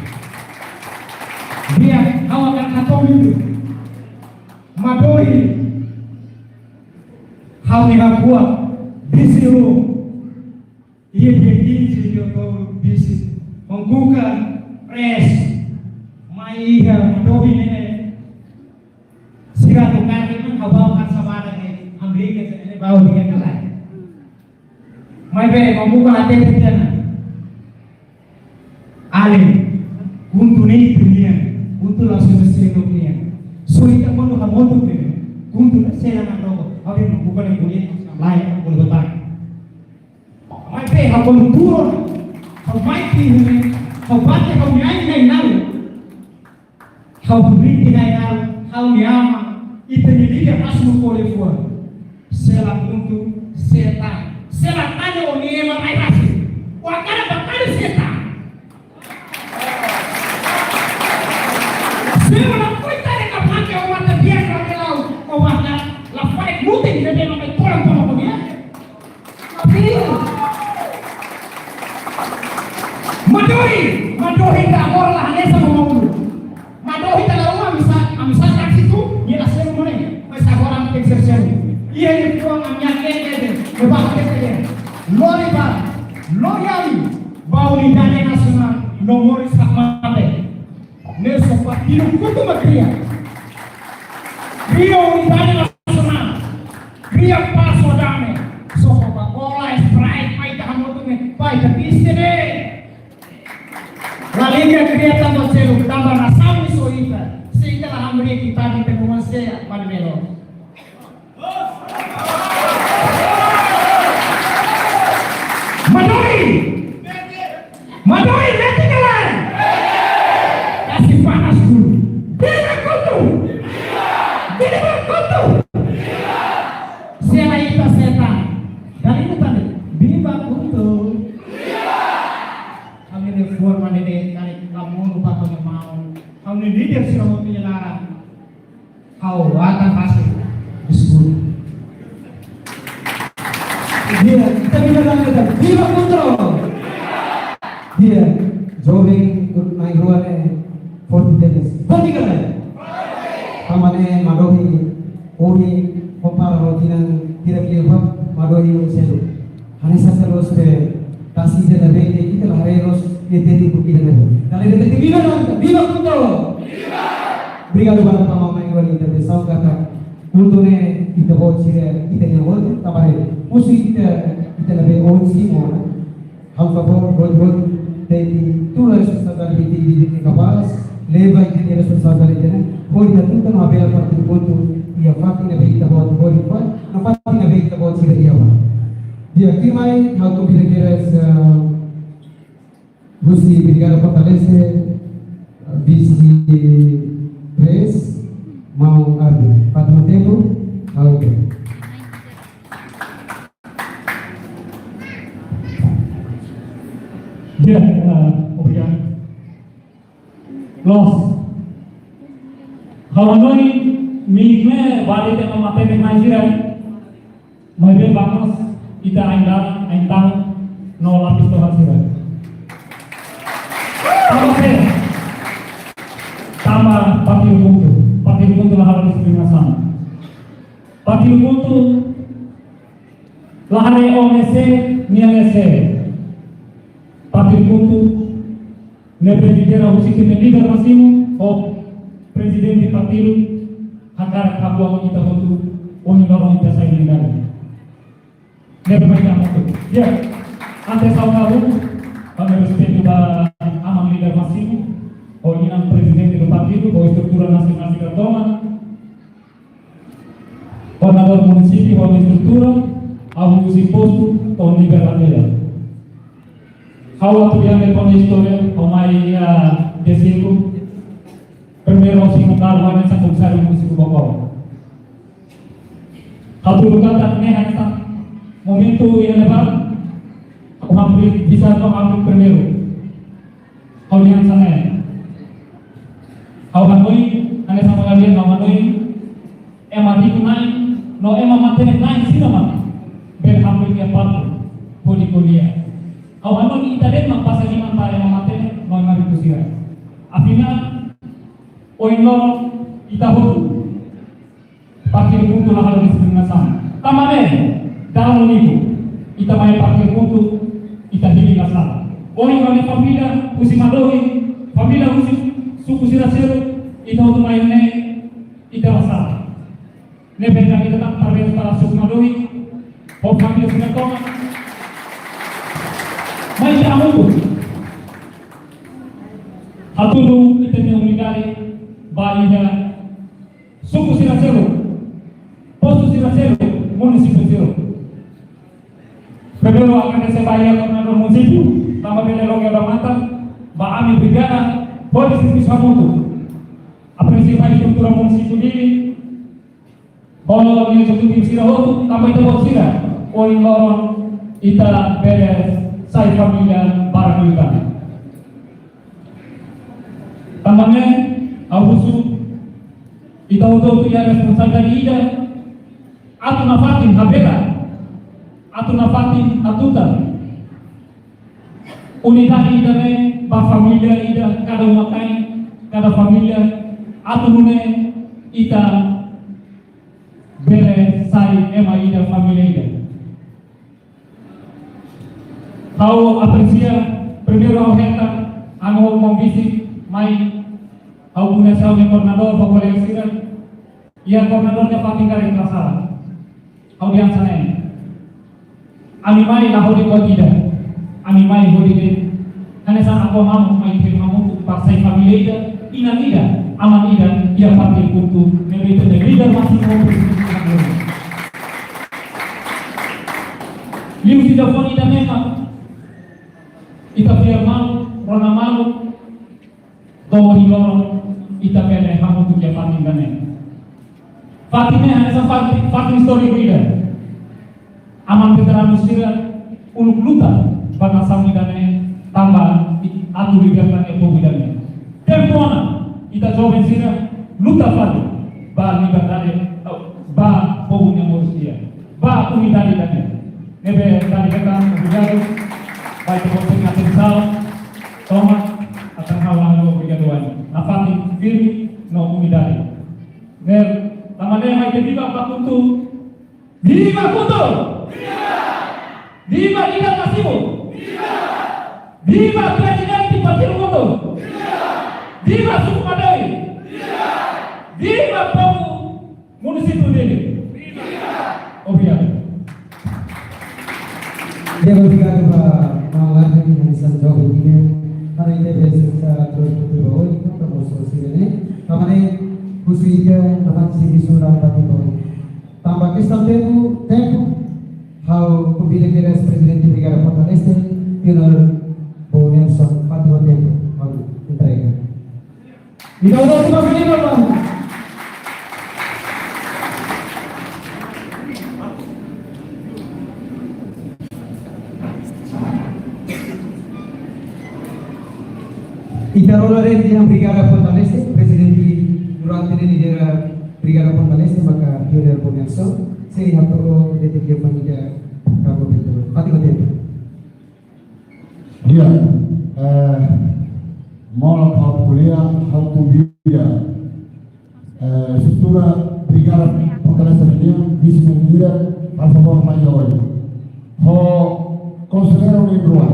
Di'ak, ha'u hakarak hato'o liu. Madohi, ha'u-nia rua, bisi ru. Iha dia quinze de outubro, bisi Honkuka Press, mai iha Madohi ne'e, sira atu kaer ne'e, ha'u bá kan sabada ne'e, hamriik ne'e, bá dia kalai. Maibé, maun Muka hatete tiha ona. Alin, KHUNTO ne'e ita-nian, KHUNTO la'ós ema seluk nian. Só ita kuandu hamutuk ne'e, KHUNTO ne'e sira nakdoko, ha'u dehan maun Muka ne'e ko'alia, lae, ko'alia totak. Maibé ha'u kuandu turun, ha'u mai tiha ne'e, ha'u bate ha'u-nia ain na'in-na'in. Ha'u brinti na'in-na'in, ha'u-nia aman, ita-nia líder másimu ko'alia fuan. Se la KHUNTO, se la TAM. Se la TAM ne'e ó-nia ema rai rasik. Ó hakarak ba karik se la TAM. Se ó la koita de kapake ó mata biar ka belau, ó mata la fai mutin de bema mai koran toma ko'alia. Madohi, Madohi ita agora la hanesan maun Maulu. Madohi ita la ruma ami sa, ami sa taksi tu, nia la selu mone, mas agora ami tenke ser selu. Iha nia fuan ami ake ake ake, nia ba ake ake ake. Lori ba, lori ami, ba unidade nasionál, no moris hakmatek. Ne'e só partidu KHUNTO mak kria. Kria unidade nasionál. Kria pás no dame. Só Coca-Cola, Sprite, pai ta hamutuk ne'e, pai ta triste ne'e. La liga kria tanba seluk, tanba nasaun iha ita. Se ita la hamriik ita-nia ita-nia oan, sé mak bele melhor. Madohi! Madohi, metin ka lae? Kasih panas dulu. Viva KHUNTO! Viva KHUNTO! Sela ita setan. Dala ida tan de'it. Viva KHUNTO! Ami reforma ne'e de'it, kali kamu lupa kamu mau. Kamu ini dia sudah mau punya larang. Ha'u atan fásil. Deskulpa. Di'ak, ita viva KHUNTO, viva KHUNTO. Di'ak, joven mai rua ne'e forte tebes. Forte ka lae? Tanba ne'e Madohi, ohin, kompara ho tinan, tinan liubá, Madohi ohin seluk. Hanesan sá loos be tasi ida ne'ebé ita la haree loos iha tempu ida-ne'e. Dala ida de'it, viva KHUNTO, viva KHUNTO! Obrigadu barak tanba mai ha'u-nia intervensaun katak KHUNTO ne'e ita-boot sira ita-nia oan, tanba ne'e husi ita, ita ne'ebé ohin simu ona. Ha'u favór, hodi, hodi tenti tula responsabilidade ida-ne'e kapás, leba ita-nia responsabilidade ida-ne'e, hodi hatutan no apela partidu KHUNTO iha fatin ne'ebé ita-boot hodi fó, no fatin ne'ebé ita-boot sira iha ba. Di'ak, tuirmai, ha'u konvida kedas, ah, husi Brigada Fortaleza, ah, Vise Três, maun Arthur. Fatin tempu, ha'u. Di'ak, ah, obrigadu. Loos. Ha'u hanoin, mik ne'e, bali te mama tene mai sira. Maibé vamos, ita ainda, ainda no lapis tohan sira. Tanba sé? Tanba partidu KHUNTO. Partidu KHUNTO la halo diskriminasaun. Partidu KHUNTO la haree oan ne'e sé, nian ne'e sé. Partidu KHUNTO ne'ebé lidera husi ita-nia líder másimu, ho prezidente partidu, hakarak habuan ita hotu, ohin loron ita sai unidade. Ne'ebé mak ita hotu. Ya, antes ha'u halo, ha'u respeitu ba aman líder másimu, ho inan prezidente do partidu, ho estrutura nasionál sira tomak, koordenadór munisípiu ho estrutura, ha'u husi postu to'o nivel aldeia. Ha'u atu bele konta istória, ha'u mai, ah, dia cinco, primeiru ha'u simu kalu hanesan komisáriu munisípiu Baucau. Ha'u hatudu katak ne'e hanesan momentu yang lebar, ha'u hamriik, bisa ha'u hamriik primeiru. Ha'u dehan hanesan ne'e. Ha'u hanoin, hanesan maun-alin ha'u hanoin, ema riku-na'in, no ema matenek-na'in sira mak bele hamriik iha palku, hodi ko'alia. Ha'u hanoin ita de'it mak pasa liman ba ema matenek, no ema riku sira. Afinál, ohin loron ita hotu. Partidu KHUNTO la halo diskriminasaun. Tanba ne'e, dala rua liu, ita mai partidu KHUNTO, ita hili la sala. Ohin ha'u-nia família, husi Madohi, família husi suku sira seluk, ita hotu mai ne'e, ita la sala. Ne'ebé ita tak parabéns para suku Madohi, ho família sira tomak. Mai ita hamutuk. Hatudu ita-nia unidade, ba ida suku sira seluk, postu sira seluk, munisípiu seluk. Primeiru, agradese ba iha koordenadór munisípiu, tanba bele loke ba matan, ba ami brigada, hodi servisu hamutuk. Apresia ba estrutura munisípiu Dili, ho nia ezekutivu sira hotu, tanba ita-boot sira, ohin loron ita bele sai família barak liután. Tanba ne'e, ha'u husu, ita hotu-hotu iha responsabilidade ida, atu nafatin habela, atu nafatin hatutan. Unidade ida-ne'e ba família ida, kada uma-kain, kada família, atu nune'e ita bele sai ema ida, família ida. Ha'u apresia, primeiru ha'u hetan, ami ho konvite mai, ha'u koñese ha'u-nia koordenadór, ho kolega sira, iha koordenadór nia fatin karik la sala. Ha'u dehan hanesan ne'e. Ami mai la hodi buat ida. Ami mai hodi de'it hanesan apá mamuk mai ke mamuk para sai família ida, inan ida, aman ida, iha Partidu KHUNTO, ne'ebé ita-nia líder másimu. Liuhusi telefone ida-ne'e mak ita fiar malu, rona malu, to'o ohin loron ita bele hamutuk iha fatin ida-ne'e. Fatin ne'e hanesan fatin, fatin istóriku ida. Aman veteranu sira uluk luta ba nasaun ida-ne'e, tanba atu liberta nia povu ida-ne'e. Tempu ona ita joven sira luta fali ba liberdade, ba povu nia moris di'ak, ba unidade ida-ne'e. Ne'ebé dala ida tan obrigadu ba ita-boot nia atensaun. Tomak, atan ha'u halo obrigadu wa'in. Nafatin firme no unidade. Ne'e, tanba ne'e mai ita viva ba KHUNTO. Viva KHUNTO! Viva líder másimu! Viva Prezidente Partidu KHUNTO! Viva suku Madei! Viva povu Munisípiu Dili. Obrigadu. Di'ak, obrigadu ba Maun Larsen hanesan joven ida. Para ita bele sukses terus futuru ba oin, no para mostra sira-ne'e. Tanba ne'e, husu ida, tanba sigi sura para futuru. Tanba kestaun tempu, tempu, ha'u konvida kedas Prezidente Brigada Ponta Leste, Pioneiru Bobo Nelson, fatin tempu, ha'u entrega. Ita bele tepuk tangan, Bapak. Ita rona de'it iha Brigada Ponta Leste, Prezidente durante ne'e lidera Brigada Ponta Leste, maka Pioneiru Bobo Nelson, sei hato'o de'it iha família kago betul. Fatin tempu. Di'ak, eh, molok ha'u ko'alia, ha'u konvida, eh, estrutura Brigada Ponta Leste nian, vise-líder, por favór, mai oin. Ho konselleiru nia rua.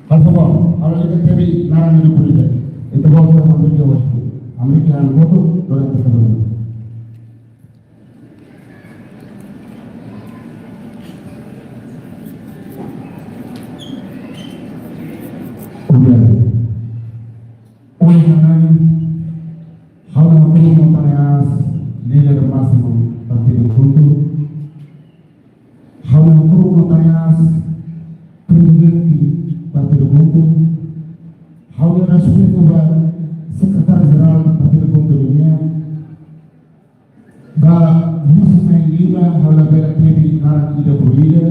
Por favór, ha'u hakarak tebes naran nia polítika. Ita-boot sira mai oin. Ami-nia anu hotu, durante hotu. Obrigadu. Ohin ha'u hato'o ba líder másimu Partidu KHUNTO. Ha'u hato'o ba Prezidente Partidu KHUNTO. Ha'u respeitu ba Sekretáriu Jerál Partidu KHUNTO nian. Ba vise na'in lima, ha'u labele tebes naran ida por ida.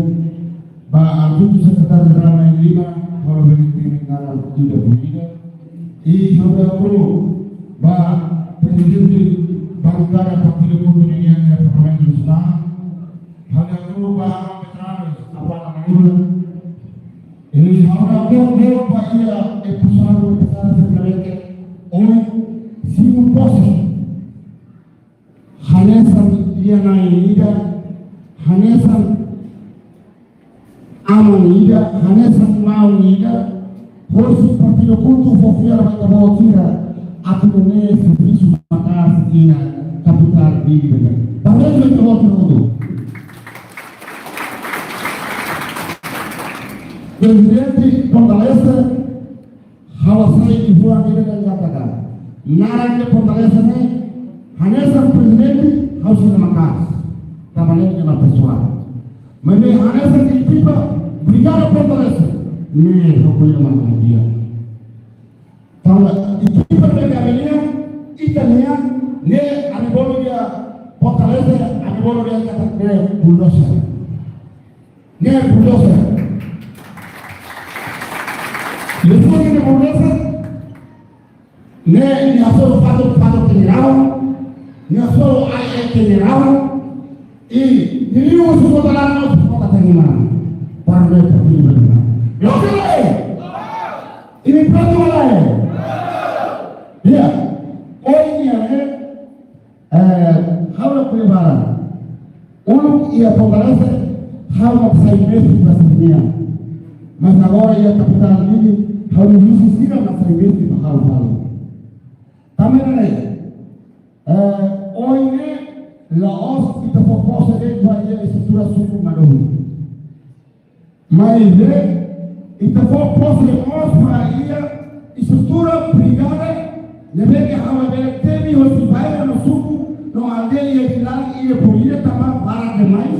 Ba adjuntu sekretáriu jerál na'in lima, ha'u labele tebes naran ida por ida. I ha'u hato'o ba prezidente bankada Partidu KHUNTO nian iha Parlamentu Nasionál. Ha'u hato'o ba veteranu, apá namanya. I ha'u hato'o ba iha empresáriu, empresáriu sira ne'ebé ohin simu pose. Hanesan inan ida, hanesan aman ida, hanesan maun ida, hosi Partidu KHUNTO fó fiar ba ita-boot sira, atu nune'e servisu maka'as iha kapitál Dili bele. Parabéns ba ita-boot sira hotu. Prezidente Ponta Leste, ha'u hasai iha fuan ida dehan katak naran nia Ponta Leste ne'e, hanesan prezidente, ha'u sei la maka'as. Tanba ne'e nia la pesoál. Maibé hanesan ekipa Brigada Ponta Leste, ne'e ha'u ko'alia mak di'ak. Tanba ekipa ne'ebé ami-nian, ita-nian, ne'e ami bolu dehan Ponta Leste, ami bolu dehan katak ne'e bulldozer. Ne'e bulldozer. Liuhusi ne'e bulldozer. Ne'e, nia hasoru fatuk, fatuk generál. Nia hasoru ai, ai generál. I nia liu husi kota laran, husi kota tengah. Para ne'e pasti benar. Oke. Ini pronto lah. Ya. Oh, ini ya. Eh, ha'u la ko'alia barak. Uluk iha Ponta Leste, ha'u mak sai mestre ba sira-nian. Mas agora iha kapitál Dili, ha'u husu sira mak sai mestre ba ha'u fali. Tanba ne'e, eh, ohin ne'e, La'ós ita fó pose de'it ba iha estrutura suku Madohi. Maibé, ita fó pose mós ba iha estrutura brigada, ne'ebé ke ha'u labele temi hosi bairru no suku, no aldeia iha Dili laran iha Políria tanba barak demais.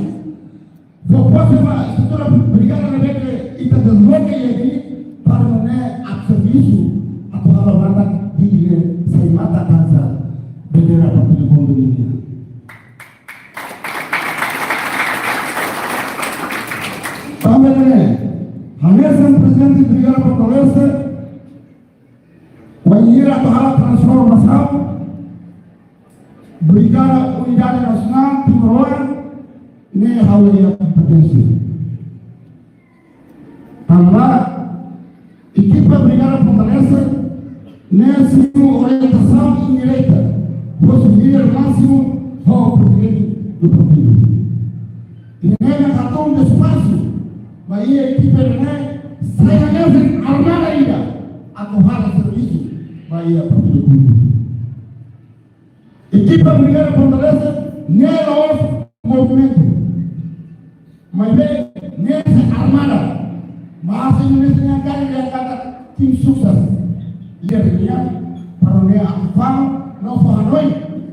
Fó pose ba estrutura brigada ne'ebé ke ita dezenvolve iha Dili, para nune'e atu servisu, atu halo matak Dili ne'e sai matak hanesan bandeira partidu KHUNTO nian. Tanba ne'e, hanesan prezidente Brigada Fortaleza, wainhira atu halo transformasaun, Brigada Unidade Nasionál Timoroan ne'e ha'u-nia kompeténsia. Tanba ekipa Brigada Fortaleza ne'e simu orientasaun indireta hosi líder másimu ho prezidente do partidu. Ida-ne'e mak hatudu espasu ba iha ekipa ne'e sai hanesan armada ida atu halo servisu ba iha partidu KHUNTO. Ekipa Brigada Fortaleza ne'e la'ós movimentu. Maibé ne'e sai armada. Bahasa Indonesia nian karik dehan katak tim sukses. Ida-ne'e para nune'e atu fó no fó hanoin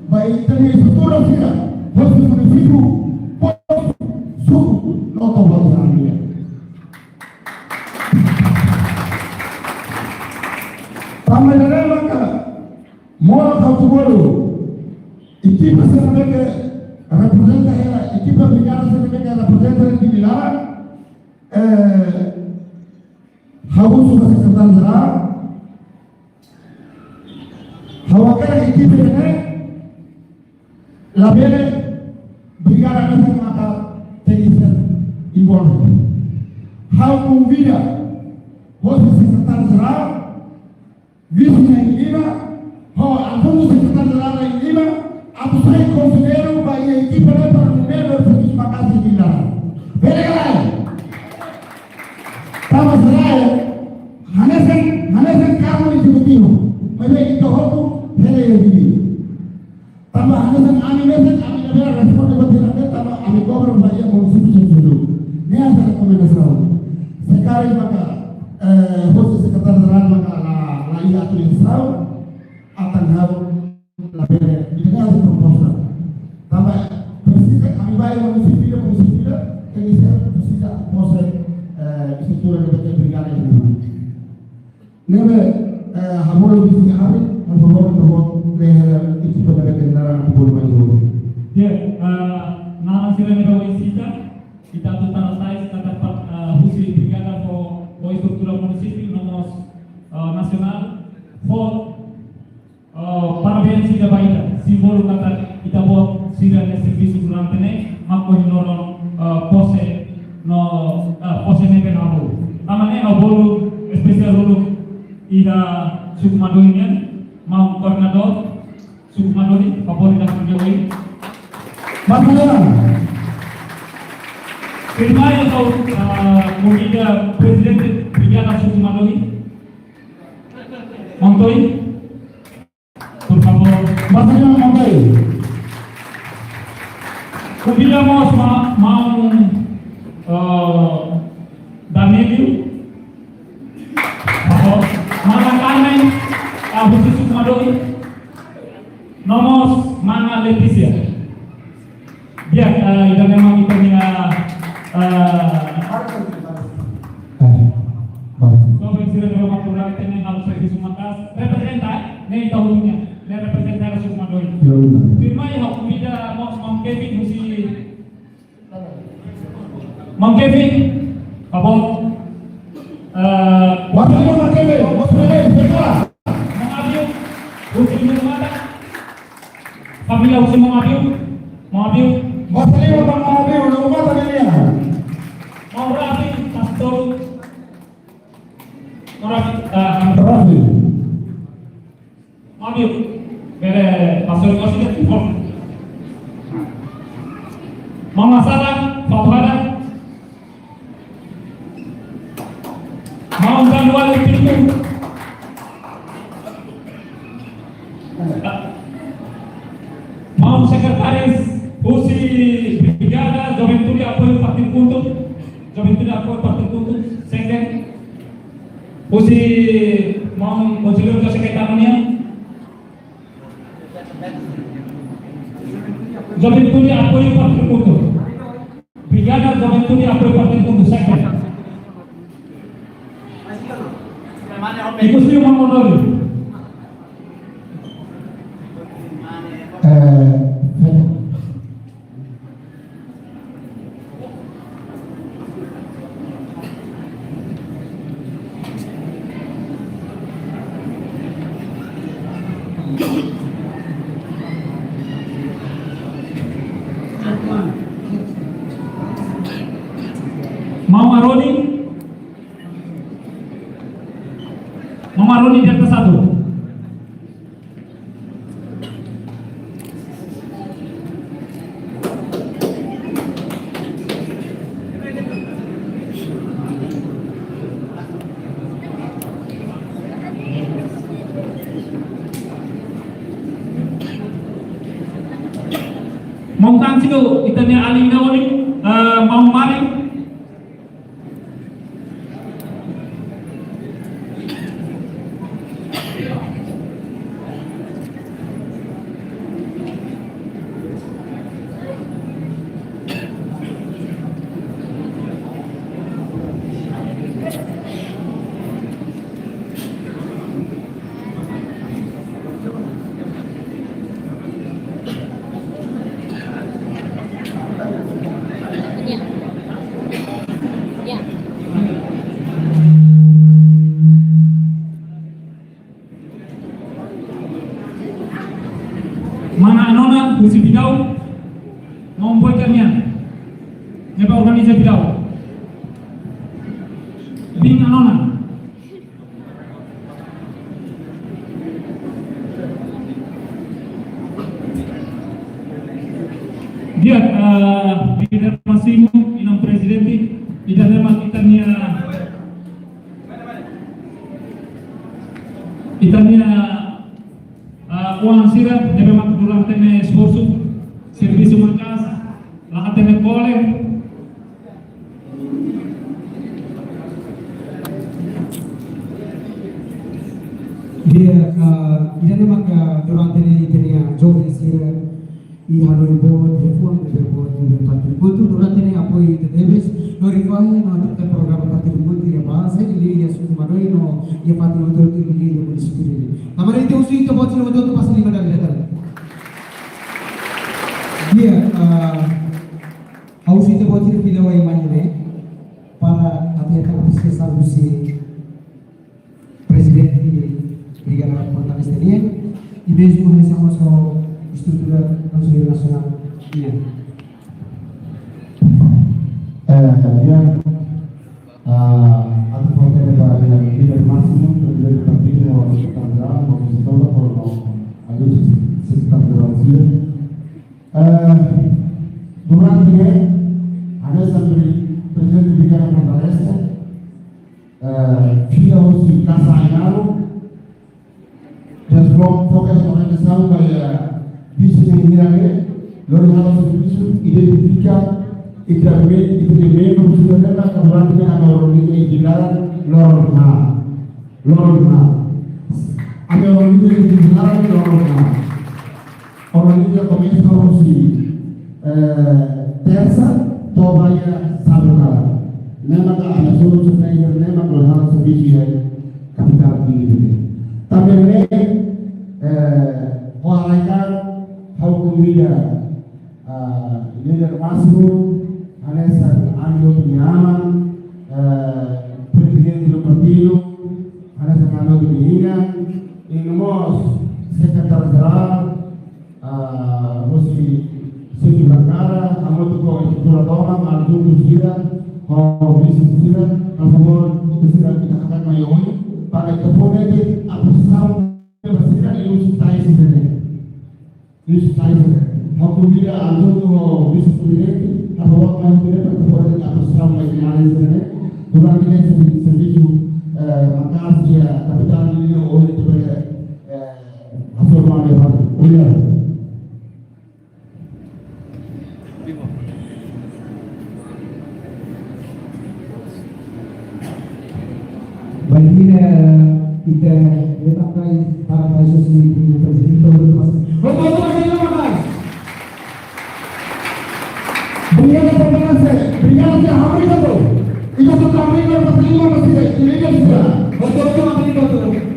ba ita-nia estrutura sira, hosi munisípiu, postu, suku, no toba sira-nian. Tanba ida-ne'e maka molok ha'u atu bolu ekipa sira ne'ebé ke reprezenta hela, ekipa brigada sira ne'ebé ke reprezenta Dili laran, eh, ha'u husu ba sekretáriu jerál, ha'u hakarak ekipa ne'e labele brigada ne'e maka tenke ser involve. Ha'u konvida hosi sekretáriu jerál, vise na'in lima, ho Alfonso sekretáriu jerál na'in lima, atu sai konselleiru ba iha ekipa ne'e para nune'e servisu maka'as iha Dili laran. Bele ka lae? Tanba sira ne'e hanesan, hanesan kargu ezekutivu, maibé ita hotu hela iha Dili. Tanba hanesan ami mesak, ami labele responde ba sira ne'e tanba ami kobra ba iha munisípiu sira seluk. Ne'e hanesan rekomendasaun. Se karik maka, eh, hosi sekretáriu jerál maka la, la iha atu liasaun, atan ha'u labele, ida-ne'e hanesan proposta. Tanba presiza, ami ba iha munisípiu, munisípiu, tenke ser presiza pose, eh, estrutura ne'ebé ke brigada ne'e. Ne'ebé, eh, ha'u bolu vise ami, por favor, por favor, le, eh, ekipa ne'ebé ke naran ha'u bolu mai dulu. Ya, eh, naran sira ne'ebé ohin sita, ita atu tara tais katak, eh, husi brigada fó, fó estrutura munisípiu, no mós, eh, nasionál, fó, eh, parabéns ida ba ita, símbolu katak ita-boot sira ne'e servisu durante ne'e, mak ohin loron, eh, pose, no, eh, pose ne'ebé ha'u bolu. Tanba ne'e ha'u bolu espesiál uluk iha suku Madohi nian, maun koordenadór suku Madohi, favór ida fali oin. Mas, Maun. Primeiru ha'u, ah, konvida prezidente brigada suku Madohi, maun Toy. Por favór. Mas, Maun Toy. Konvida mós ma-, maun, ah, Danilo. Mana Carmen, ah, husi suku Madohi. No mós mana Letícia. Di'ak, eh, ida-ne'e mak ita-nia, eh, eh, baik. Só para sira ne'ebé mak ita-nia halo servisu maka'as, reprezenta, ne'e ita-nia, ne'e reprezenta suku Madohi. Ya, benar. Primeiru, ha'u konvida mós maun Kevin husi Maun Kevin, favór. Eh, Wakil Maun Kevin, Maun Kevin, sekolah. Maun Abiu, husi Ulu Mata. Família husi Maun Abiu, Maun Abiu. Maun Abiu, Ulu Mata, Maun Abiu. Maun Rafi, pastór. Maun Rafi, eh, Rafi. Maun Abiu, bele pastór Yossi de Timor. Maun Masada, Fatuhada. Maun Januário Pinto. Maun Sekretaris Juventude apoiu Partidu KHUNTO, sekjen. Husi maun Konselleiru José Caetano nian. Juventude apoiu Partidu KHUNTO. Brigada Juventude apoiu Partidu KHUNTO, sekjen. Ikus liu maun Mondoli. Eh, Maun Aroni. Maun Aroni, Delta satu. Maun Tansilu, ita-nia alin Aroni, eh, maun Mari. Mana Anona, husi Bidau, maun Boy Kamian, ne'ebé organiza Bidau. Bin Anona. Di'ak, eh, líder másimu, inan prezidente, ida-ne'e mak ita-nia, ita-nia, eh, oan sira, ne'ebé mak durante ne'e esforsu, servisu maka'as, la hatene kole, Di'ak, eh, ida-ne'e maka durante ne'e ita-nia joven sira iha hanoin boot, iha fuan ne'ebé boot, iha Partidu KHUNTO durante ne'e apoiu ita tebes, no rifahe no atu programa Partidu KHUNTO iha baze, iha, iha suku Madoin no iha fatin hotu-hotu iha munisípiu ne'e. Tanba ne'e ita husu ita-boot sira hotu-hotu pasa liman dala ida tan. Di'ak, eh, ha'u husu ita-boot sira fila wai mai ne'e, para atu hetan apresiasaun husi Prezidente Brigada Fortaleza nian, i mezmu hanesan mós ho estrutura Konsellu Nasionál nian. Eh, di'ak, ah, atu fó tempu ba líder másimu, prezidente partidu, no sekretáriu jerál, no sekretáriu jerál, no atu sekretáriu jerál sira. Eh, durante ne'e, hanesan pre-, prezidente Brigada Fortaleza, eh, fila husi Kasa Ainaro, desfo-, foka orientasaun ba, eh, vise-enjeñeiru ne'e, lori halo servisu, identifika, i também, i também, husi ne'ebá, durante ne'e, ami organiza ita-nia loron-loron. Loron-loron. Ami organiza ita-nia loron-loron. Organiza komesa husi, eh, tersa, to'o ba iha sábadu kalan. Ne'e maka ami suru supaya ne'e maka halo servisu iha kapitál ida-ne'e. Tanba ne'e, eh, ho haraik-an ha'u konvida, ah, líder másimu, hanesan ami hotu nia aman, eh, prezidente do partidu, hanesan ami hotu nia inan, i no mós sekretáriu jerál, ah, husi xefe bankada, hamutuk ho estrutura tomak, adjuntu sira, ho vise sira, por favór, ita sira ita hakat mai oin, para ita fó netik apresiasaun ba sira iha tais ne'e. Iha tais ne'e. Ha'u konvida adjuntu ho vise-prezidente, por favór, mai diretu, por favór, apresiasaun ba ita-nia alin sira ne'e. Durante ne'e servisu, eh, maka'as iha kapitál ne'e, ohin ita bele, eh, hasoru mai. Obrigadu. Bainhira ita levantai para baixo si prezidente todo mas. Vamos, vamos, vamos, vamos. Obrigadu por vencer. Obrigadu por abrir todo. E você também não está saindo para se despedir. Vamos, vamos, vamos, vamos.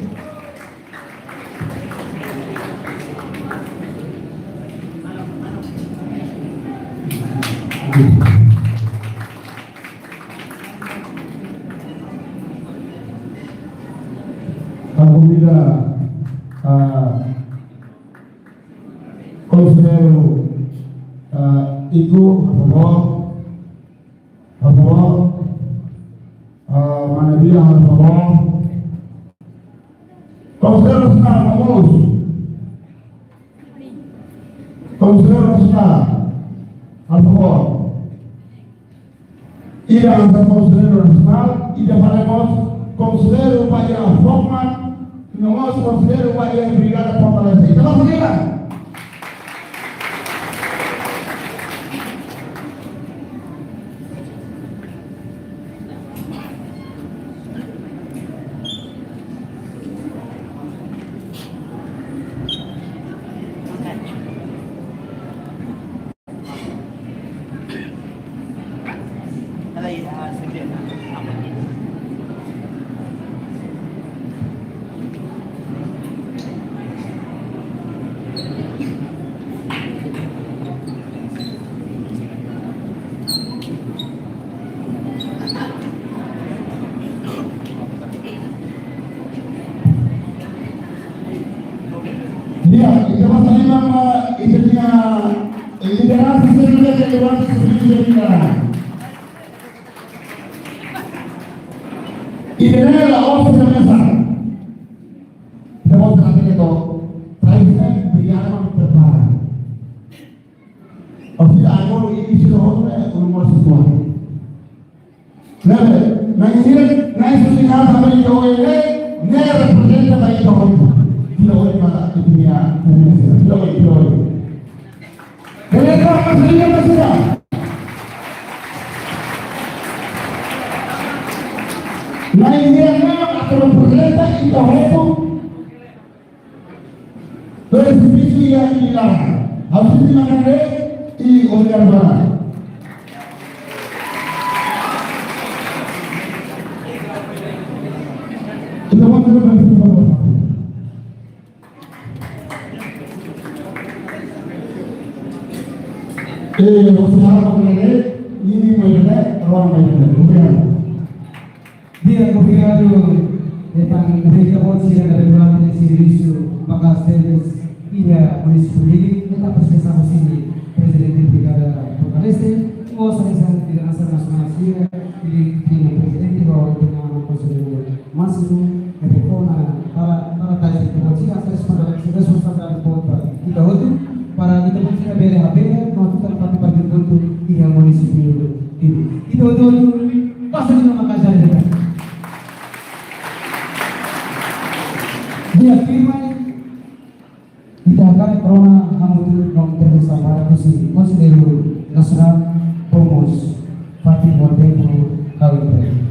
Ha'u konvida, ah, konselleiru, ah, Iku, por favór. Por favór. Ah, mana Bia, por favór. Konselleiru Rosnal, vamos. Konselleiru Rosnal, por favór. Ida hanesan konselleiru Rosnal, ida fali mós konselleiru ba iha Fokmat, no mós konselleiru ba iha Brigada Fortaleza. Ita basa liman. Di'ak, ita basa liman ba ita-nia lideransa sira, lideransa sira. Ita ne'e la'ós ita mesak. Ita mós hatene katak, país ne'e, biar prepara. Orsida agora ini sudah hotu, eh, ulun mós sesuai. Ne'ebé, na'in hira, na'in susi hal sama di Jawa ini, ne'e representa ba ita hotu. Ita hotu mata itu dia, ita hotu, ita hotu. Ne'e apa sih, apa sih? Na'in hira, ne'e akan representa ita hotu. Dois serviço e a Milana. Ha'u sente makan de i olhar para. Ita vamos fazer uma pergunta. Eh, você fala com ele, ninguém vai ver, agora vai ver. Obrigado. Di'ak, obrigadu. Entaun, ita-boot sira ne'ebé durante servisu maka'as tebes iha munisípiu Dili, entaun, apresiasaun husi Prezidente Brigada Timor-Leste, mós hanesan lideransa nasionál sira, i Prezidente ba ita-nia Konselleiru Másimu, ne'ebé kona para, para ita-boot sira, responsabilidade boot ba ita hotu, para ita-boot sira bele habelar, no atu tan parte-parte hotu iha munisípiu Dili. Ita hotu, basa liman ba kaza. Di'ak, firme, ita hakarak rona hamutuk no terus sambar husi Konselleiru Nasionál Pomus, Fatin Montempo Kawinter.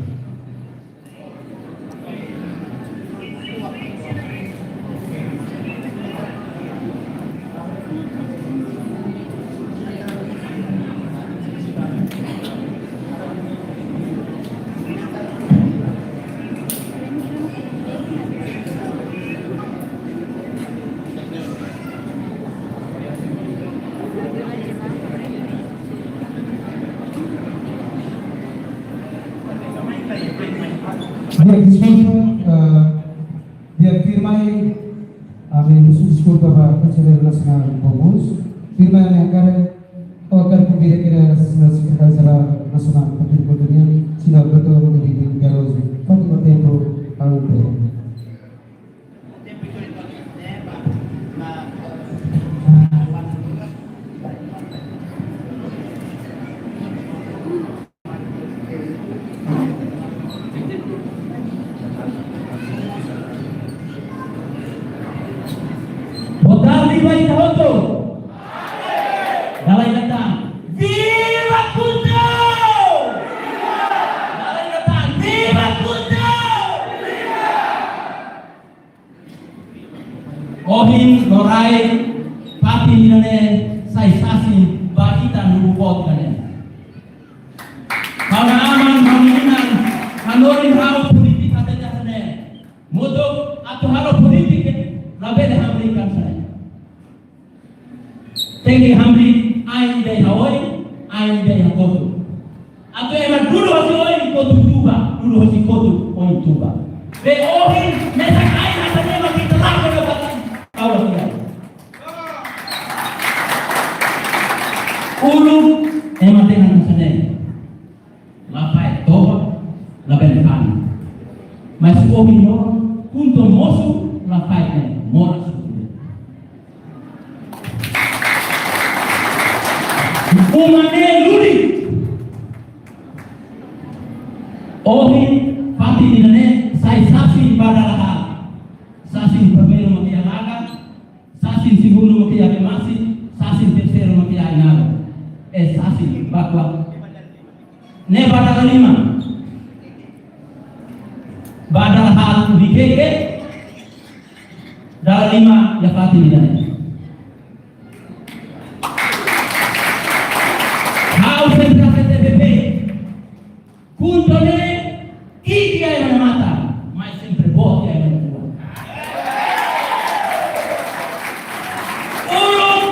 Di'ak, deskulpa, eh, di'ak, firme, ami husu deskulpa ba Konselleiru Nasionál Pomus, firme, ami hakarak, oh, hakarak konvida kedas Sekretáriu Jerál Nasionál Partidu Polítiku nian, señór doutór Rodrigo Garoso, Fatin Montempo Kawinter. Boa tarde, Baita Hoto. Galai datang. Viva Kutau! Ohin no rai fatin ida-ne'e sai sasin ba ita nu'udar boot ida-ne'e. Ha'u-nia aman, ha'u-nia inan, hanorin ha'u polítika tete hanesan ne'e. Modo atu halo polítika labele hamriik hanesan ne'e. Tenke hamriik ain ida iha oin, ain ida iha kotuk. Atu ema dudu hosi oin kotuk tuba, dudu hosi kotuk oin tuba. Be ohin, mesak ain hanesan ne'e mak ita lakon ba fatin. Kau lagi ya. Uluk ema dehan hanesan ne'e. La fahe toba, labele fanu. Mas ohin loron, KHUNTO mosu, la fahe ne'e, moras hotu. Uma ne'e luli. Ohin, fatin ida-ne'e, sai sasin ba dala haat. Sasin primeiru mak iha Naga, sasin segundu mak iha Bemasi, sasin terseiru mak iha Ainaro. Eh, sasin ba kuatru. Ne'e ba dala lima. Ba dala haat Vikeke, dala lima iha fatin ida-ne'e. Ha'u sempre hatete beibeik. KHUNTO ne'e, ki'ik iha ema nia matan, mas sempre boot iha ema nia fuan. Uluk,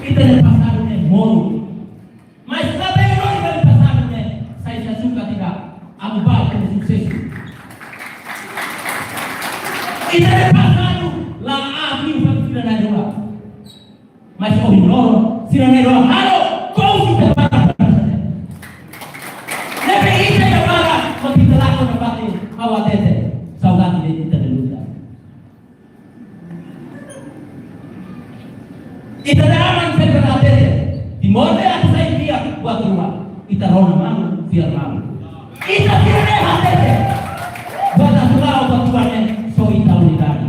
ita-nia pasadu ne'e moruk. Mas labele lori ita-nia pasadu ne'e, sai sasuka tidak, atu ba ita-nia susesu. Ita-nia pasadu, la aviu ba ita-nia rua. Mas ohin loron, sira na'in-rua halo, kous ita para. Ne'ebé ita iha barak, mak ita lakon nafatin, ha'u hatete, saudade de'it ita-nia luta. Ita-nia aman sempre hatete, Timor ne'e atu sai di'ak buat rua, ita rona malu, fiar malu. Ita fiar ne'e hatete, buat atu la'o buat rua ne'e, só ita unidade.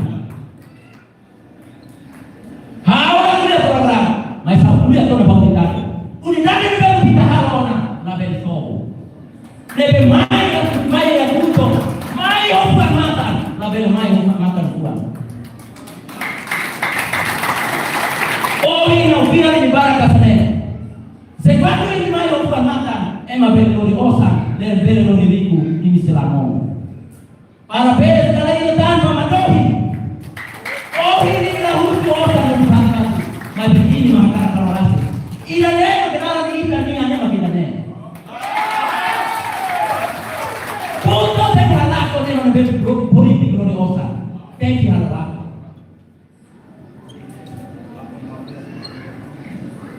Ha'u la ko'alia programa, mas ha'u ko'alia kona-ba unidade. Unidade ne'ebé ita halo ona, labele sobu. Ne'ebé mai, mai iha KHUNTO, mai ho fuan-matan, labele mai ho matan fuan. Ohin ha'u fiar imi barak hanesan ne'e. Se kuandu imi mai ho fuan-matan, ema bele lori osan, bele, bele lori riku, imi sei la moos. Parabéns, kala ida tan ba Madohi. Ohin imi la husu osan ne'ebé mak atu, mas imi mak hakarak halo rasik. Ida-ne'e mak kenalan ida, nia ne'e mak ida-ne'e. KHUNTO tenke halakon ne'e mak ne'ebé polítika lori osan. Tenke halakon.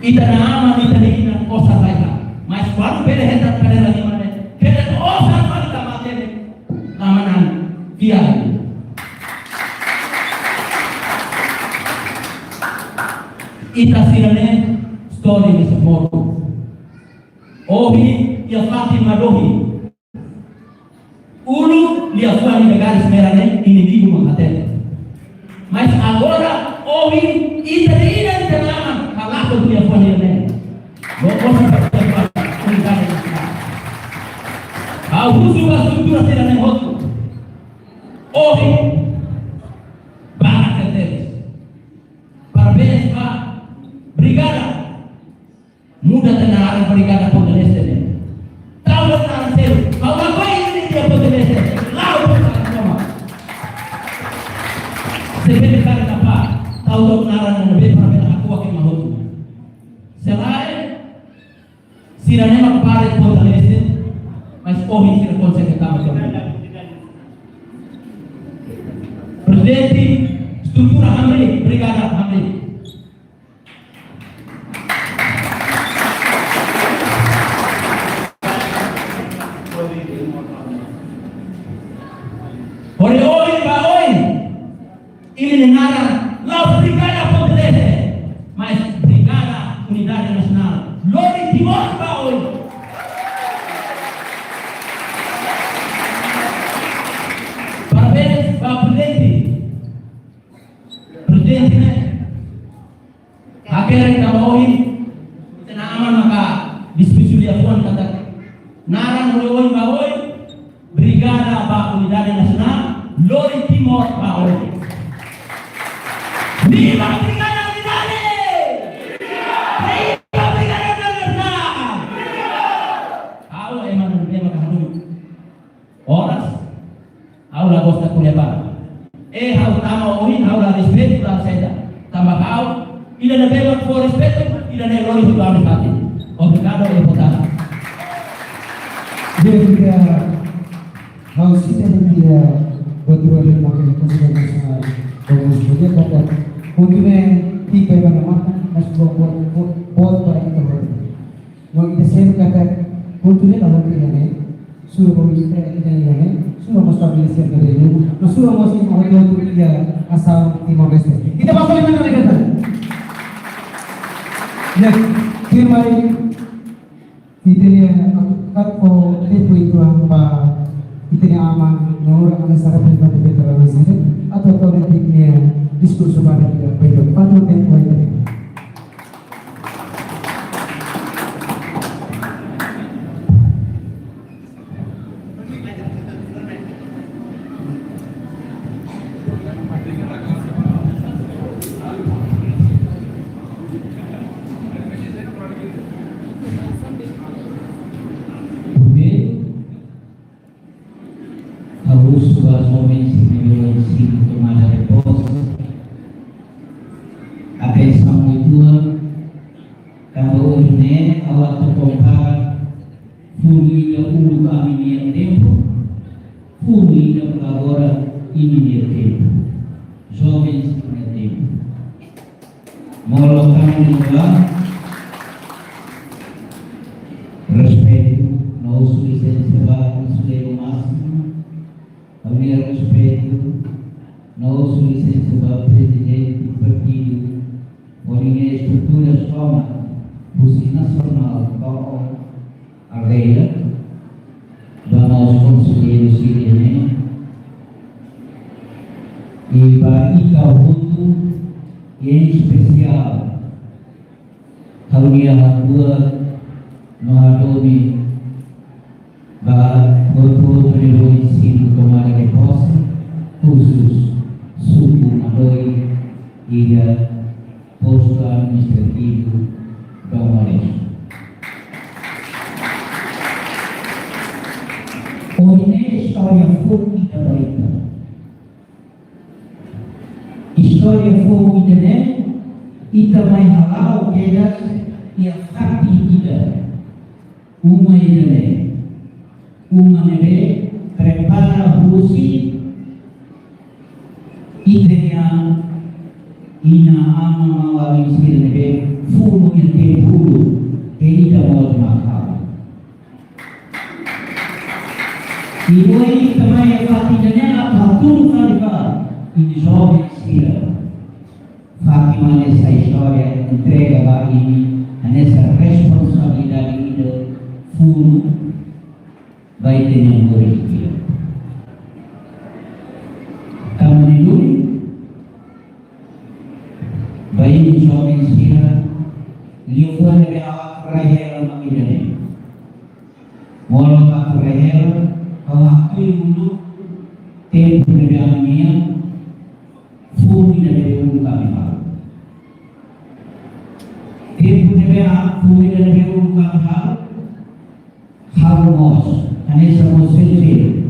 Ita-nia aman, ita-nia inan osan laiha. Mas kuandu bele hetan kanela lima ne'e, hetan osan fali tama tene. Lamanan fiar. Ita sira-ne'e istória ne'e semua. Ohin iha fatin Madohi. Uluk liafuan ida garis merah ne'e, inimigu mak hatete. Mas agora, ohin, ita-nia inan, ita-nia aman halakon liafuan ida-ne'e. Lo kosa liafuan unidade nasionál. Ha'u husu ba estrutura sira-ne'e hotu. Ohin, barak tebes. Parabéns ba Brigada. Muda tiha naran Brigada Ponta Leste ne'e. Tau naran seluk. Ha'u lakohi imi iha Ponta Leste. La'o buka naran toma. Se bele kari tapa. Tau naran ne'ebé para bele hako'ak ema hotu. Selae, sira-ne'e mak pare Ponta Leste, mas ohin sira konsege tama toma. Prezidente, estrutura hamriik, Brigada hamriik. Hori ohin ba oin, imi-nia naran la'ós Brigada Ponta Leste, mas Brigada Unidade Nasionál. Lori Timor ba oin. Parabéns ba prezidente. Prezidente ne'e. Hakerek tanba ohin, ita-nia aman maka diskusi liafuan katak naran hori ohin ba oin, Brigada ba Unidade Nasionál, lori Timor ba oin. Viva Brigadeiro Nidani! Viva Brigadeiro Nidani! Ha'u ema ne'ebé mak ha'u oras, ha'u la gosta ko'alia ba. Eh, ha'u tama ohin, ha'u la respeitu, la aseita. Tanba ha'u, ida ne'ebé mak fó respeitu, ida-ne'e lori hutu ami fatin. Obrigadu, deputadu. Di'ak, ha'u sente tiha buat rua de'it mak konsiderasaun ba mós ko'alia katak, kontinua tiha ba matan, mas buat, buat, buat, buat ba ita hotu. No ita sempre katak, kontinua la hotu iha ne'e, sura ba ita, ita iha ne'e, sura mós família sira ne'ebé iha ne'e, no sura mós ema hotu-hotu iha nasaun Timor-Leste. Ita basa iha ne'e katak. Ya, tuirmai, ita-nia, atu, atu fó tempu uitoan ba ita-nia aman, no ora ami sara penta de penta la sira, atu, atu, atu, nia diskursu ba ita, penta, penta tempu ita. Primeiru, ha'u husu ba joven sira ne'ebé ohin simu tomada de pose. Atensaun uitoan, tanba ohin ne'e ha'u atu kompara funu ida uluk ami-nia tempu, funu ida agora imi-nia tempu. Joven sira-nia tempu. Molok ami-nia respeitu, no husu lisensa ba konselleiru másimu, ami-nia respeitu, no husu lisensa ba prezidente partidu, ho ninia estrutura soma, husi nasionál to'o aldeia, ba mós konselleiru sira-ne'e, i ba ita hotu, i en espesiál, ha'u-nia hatuan no hadomi ba hotu-hotu ne'ebé ohin simu tomada de pose, khusus suku Madoi iha postu administrativu Dom Modesto. Ohin ne'e istória foun ida ba ita. Istória foun ida-ne'e, ita mai hala'o kedas iha fatin ida. Uma ida-ne'e, uma ne'ebé prepara husi ita-nia inan-aman, maun-alin sira ne'ebé funu iha tempu uluk, ke ita modo makau. I ohin ita mai iha fatin ida-ne'e atu hatudu fali ba imi joven sira. Fatin ida-ne'e sai istória entrega ba imi hanesan responsabilidade ida funu ba ita-nia moris di'ak. Tanba ne'e duni, ba imi joven sira, liafuan ne'ebé ha'u atu rai hela mak ida-ne'e. Molok atu rai hela, ha'u atu mundu, tempu ne'ebé ami-nian, funu ida ne'ebé uluk ami halo. Tempu ne'ebé a, funu ida ne'ebé uluk ami halo, ha'u mós, hanesan mós sensei,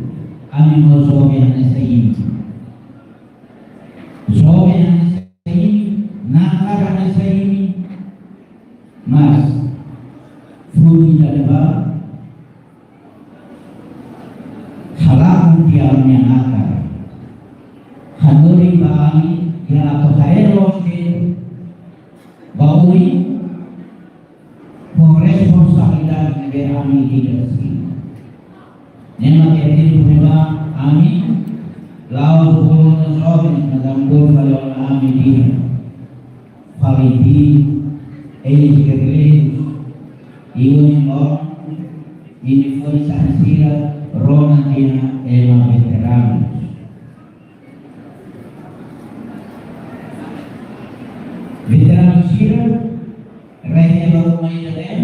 ami mós joven hanesan imi. Joven hanesan imi, nakar hanesan imi, mas funu ida ne'ebá, halakon tiha ami-nia nakar. Hanorin ba ami, ya atu haree loos de'it, ba oin, ho responsabilidade ne'ebé ami ida sira. Ne'e mak iha tempu ne'ebá ami, la'ós bolu ona joven, maibé bolu fali ona ami ida. Fali di, eis-guerrilleiru, iha oin loron, imi foin-sa'e sira, rona tiha ema veteranu. Veteranu sira, rai hela uma ida-ne'e,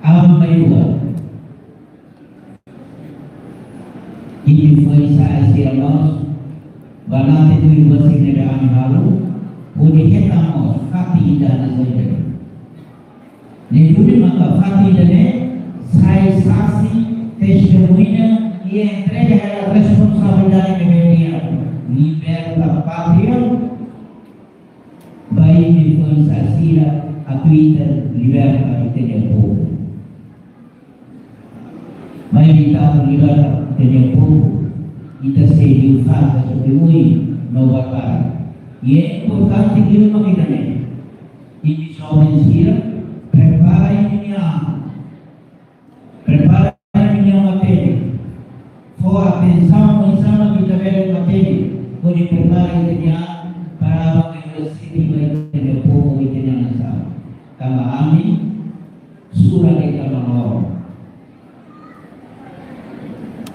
aban-bainrua. Imi foin-sa'e sira mós, Banati tuir buat sira ne'ebé ami halo, hodi hetan mós fatin ida nasaun ida-ne'e. Ne'e duni maka fatin ida-ne'e sai sasin, testemuña, i entrega hela responsabilidade ne'ebé di'ak, liberta pátria, ba imi foin-sa'e sira, atu ita liberta ita-nia povu. Maibé ita atu liberta ita-nia povu, ita sei liu fatin sobre ui no barbarie. I importante liu mak ita-nia, imi joven sira, prepara imi-nia an. Prepara imi-nia matenek. Fó atensaun oinsá mak ita bele matenek, hodi prepara ita-nia an para aban-bainrua sira ba ita-nia povu, ita-nia nasaun. Tanba ami sura de'it ona loron.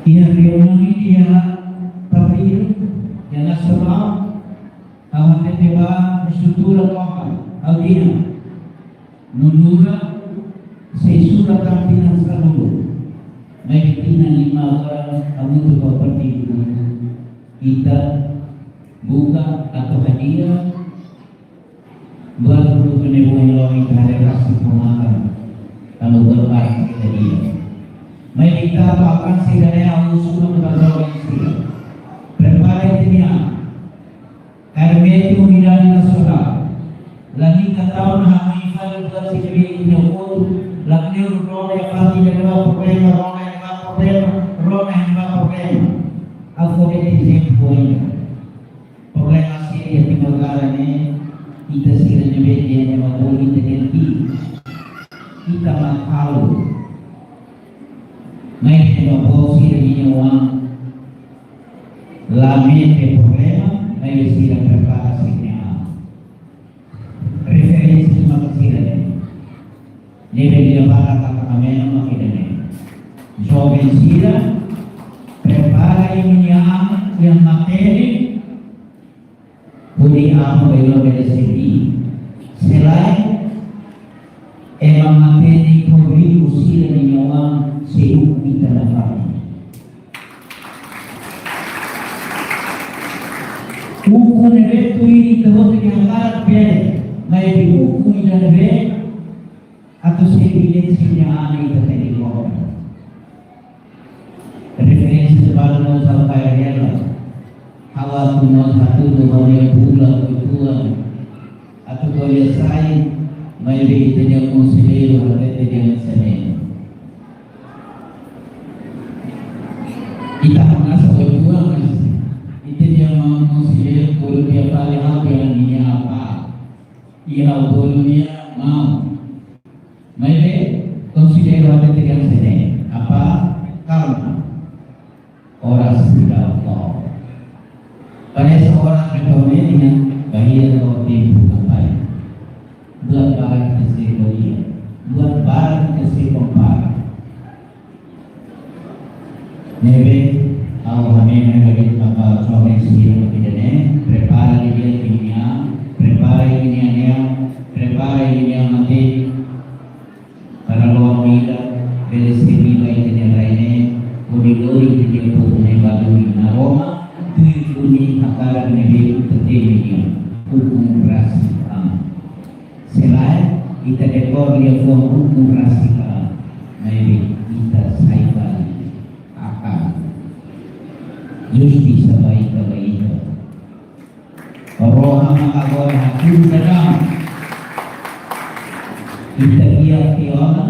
Iha reuniaun iha partidu, iha nasionál, ha'u hatete ba estrutura tomak, ha'u dehan, nu'udar sei sura tan tinan sanulu. Maibé tinan lima agora, hamutuk ho partidu, ita buka atu hadi'a buat hotu ne'ebé ohin loron ita haree rasik ho matan, tanba buat barak ita hadi'a. Maibé ita atu alkansa ida-ne'e, ha'u husu ba joven sira. Prepara ita-nia an. Kaer metin unidade nasionál. La ita tau ona hanoin fali buat sira ne'ebé ita-nia kotuk, la kleur rona iha fatin ida-ne'ebá problema, rona iha ne'ebá problema, rona iha ne'ebá problema. Ha'u fó de'it ezemplu ohin. Problema sira iha Timor Leste ne'e, ita sira ne'ebé iha ema bolu ita dehan ita mak halo. Maibé ema bolu sira-nia oan la mete problema, maibé sira prepara sira-nia an. Referénsia mak sira-ne'e. Ne'ebé lia para ka ka mena mak ida-ne'e. Joven sira, prepara imi-nia an, imi-nia matenek, hodi aban-bainrua bele serví. Se lae, ema matenek ho riku sira-nia oan sei ukun ita nafatin. Ukun ne'ebé tuir ita hotu nia hakarak bele, maibé ukun ida ne'ebé atu serví de'it sira-nia an ita tenke kobra. Referénsia balu mós ha'u kaer hela. Ha'u atu mós hatudu ha'u-nia bula uitoan atu ko'alia sai, maibé ita-nia konselleiru hatete dehan hanesan ne'e. Ita hamnasa uitoan, mas ita-nia maun konselleiru bolu nia fali ha'u dehan nia apá. I ha'u bolu nia maun. Maibé konselleiru hatete dehan hanesan ne'e: Apá, kalma. Oras sudah tol. Parese oras retorne dengan bahia no tempu kampaña. Buat barak ita sei ko'alia. Buat barak ita sei kompara. Ne'ebé, ha'u hanoin hela de'it maka joven sira mak ida-ne'e, prepara imi-nia an, prepara imi-nia neon, prepara imi-nia matenek, para loron ida bele serví ba ita-nia rai ne'e, hodi lori ita-nia povu ne'e ba duni naroman, tuir duni hakarak ne'ebé ita temi nian, ukun rasik an. Se lae, ita dekor liafuan ukun rasik an, maibé ita sai fali akan. Justisa ba ita, ba ita. Rohan mak agora hatudu dadam. Ita iha tiha ona,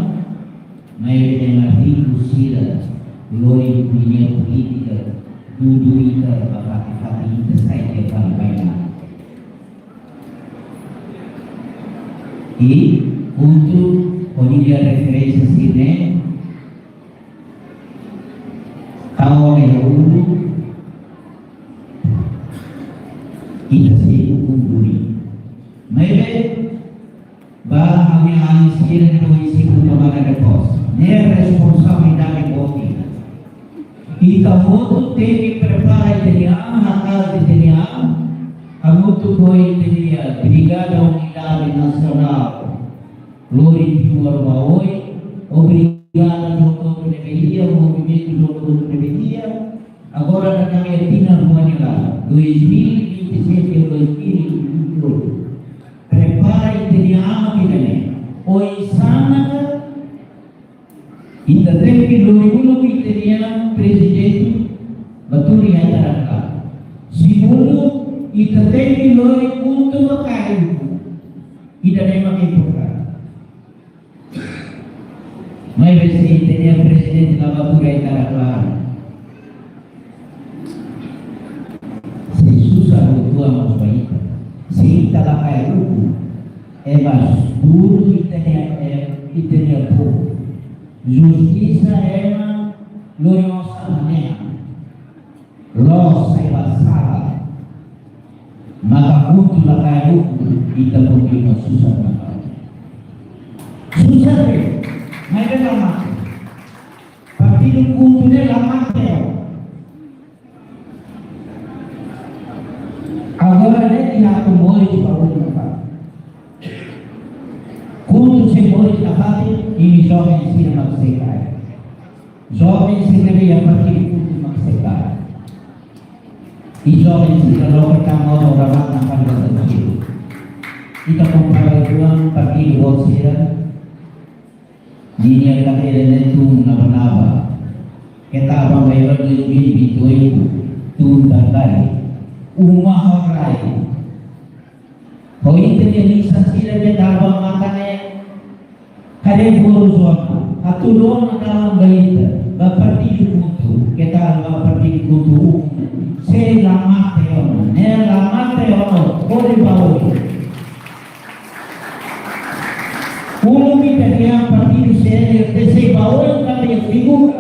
maibé ema riku sira lori opiniaun polítika, dudu ita ba fatin-fatin, ita sai tiha fali bainhira. I, untuk, hodi lia referénsia sira-ne'e, tau iha ulun, ita sei ukun duni. Maibé, ba ha'u-nia alin sira ne'ebé ohin simu tomada de posse, ne'e responsabilidade boot ida. Ita hotu tenke prepara ita-nia an, hakarak ita-nia an, hamutuk ho ita-nia Brigada Unidade Nasionál. Lori Timor ba oin, obrigadu jogadór ne'ebé iha, movimentu jogadór ne'ebé iha, Agora ita iha tinan rua nia laran, dois mil e vinte e sete ou dois mil e vinte e oito. Prepara ita-nia aman ita-nian. Oinsá ita tenke lori uluk ita-nia prezidente ba tuur iha estrada. Segundu, ita tenke lori KHUNTO ba KHUNTO. Ida-ne'e mak importante. Maibé se ita-nia prezidente la bá tuur iha estrada, sei susar uitoan mós ba ita. Se ita la kaer ukun, ema duru ita-nia, eh, ita-nia povu. Justisa ema lori osan hanehan. Loos sai ba sala. Maka KHUNTO la kaer ukun, ita kontinua susar ba. Susar be, maibé la mate. Partidu KHUNTO ne'e la mate. Agora ne'e iha atu moris ba ulun nafatin. KHUNTO sei moris nafatin, imi joven sira mak sei kaer. Joven sira iha partidu KHUNTO mak sei kaer. I joven sira loke tan ona ora matan fali ba tersiru. Ita kompara uitoan partidu boot sira. Ninia kadeira ne'e tun naba-naba. Keta aban-bainrua dois mil e vinte e oito, tun tan kali. Uma ho rai. Ho ita-nia lisan sira ne'e tau ba matan ne'e. Karik boru zona, hatudu ona dalan ba ita, ba partidu KHUNTO, keta ba partidu KHUNTO. Se la mate ona, ne'e la mate ona, hodi ba oin. Uluk ita-nia partidu C N R T sei ba oin tanba iha figura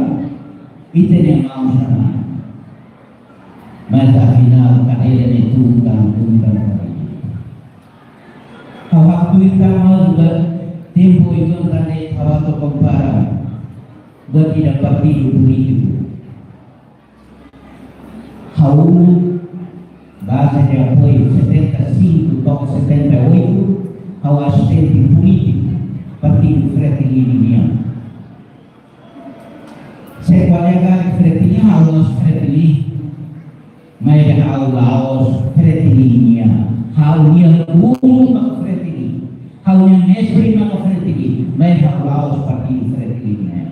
ita-nia maun Xanana. Mas afinál, kadeira ne'e tun tan, tun tan, tun tan. Ha'u haktuir tan mós ba tempu uitoan tan ne'e ha'u atu kompara buat ida partidu polítiku. Ha'u baze de apoiu setenta e cinco to'o setenta e oito, ha'u asistente polítiku partidu Fretilin nian. Se kolega Fretilin, ha'u la'ós Fretilin. Maibé ha'u la'ós Fretilin nian. Ha'u-nia guru mak Fretilin. Ha'u-nia mestre mak Fretilin. Maibé ha'u la'ós partidu Fretilin nian.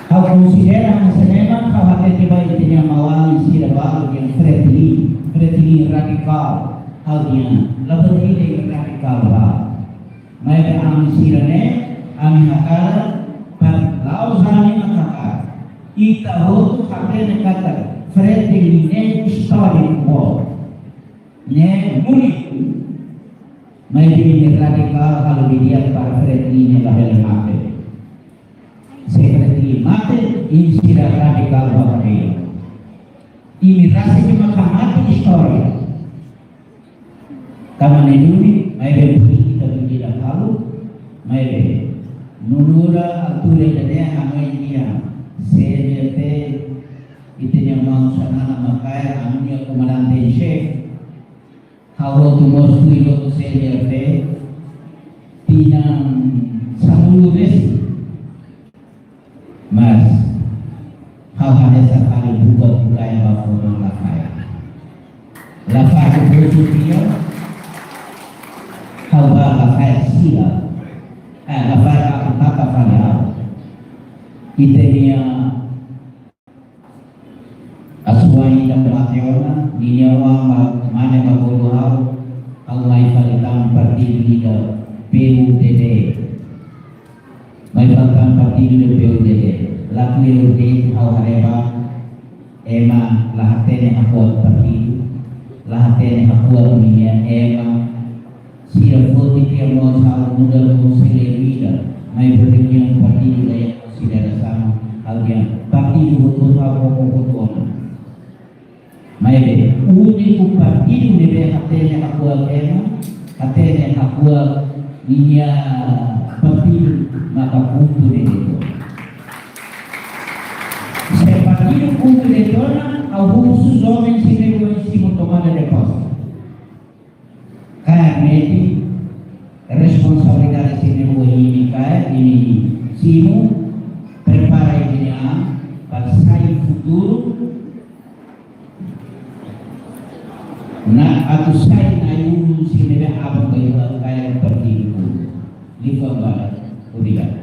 Ha'u konsidera hanesan ne'e mak ha'u hatete ba ita-nia maun-alin sira balu dehan Fretilin, Fretilin radikál. Ha'u dehan, labele radikál ba. Maibé ami sira-ne'e, ami hakarak, para la'ós ami mak hakarak. Ita hotu hatene katak Fretilin ne'e istóriku boot. Ne'e úniku. Maibé imi radikál halo didi'ak para Fretilin ne'e labele mate. Se Fretilin mate, imi sira radikál ba kadeia. Imi rasik mak mate istória. Tanba ne'e duni, maibé polítika duni ida halo, maibé nu'udar altura ida-ne'e hanoin dehan C N R T, ita-nia maun Xanana mak kaer, ami-nia komandante en xefe, ha'u hotu mós tuir loke C N R T, tinan sanulu resin. Mas, ha'u hanesan fali buka buka ema fono la fahe. La fahe buku dia, ha'u ba la fahe sira. Eh, la fahe aku kata fali ha'u. Ita-nia asuwa'in ida mate ona, ninia oan mak mane mak bolu ha'u, ha'u mai fali tan partidu ida P U D D. Mai fali tan partidu ida P U D D. Laku P U D D ha'u haree ba, ema la hatene hakuak partidu, la hatene hakuak ninia ema, sira foti tiha mós ha'u nu'udar konselleiru ida, maibé reuniaun partidu la iha konsiderasaun, ha'u dehan partidu hotu ha'u koko hotu ona. Maibé úniku partidu ne'ebé hatene hakuak ema, hatene hakuak ninia partidu maka KHUNTO de'it. Se partidu KHUNTO de'it ona, ha'u husu joven sira-ne'ebé simu tomada de posse. Kaer metin responsabilidade sira-ne'ebé imi kaer, imi simu, Duru, na atu sai na'in-ulun sira ne'ebé aban ba iha kaer partidu. Liafuan badak. Obrigadu.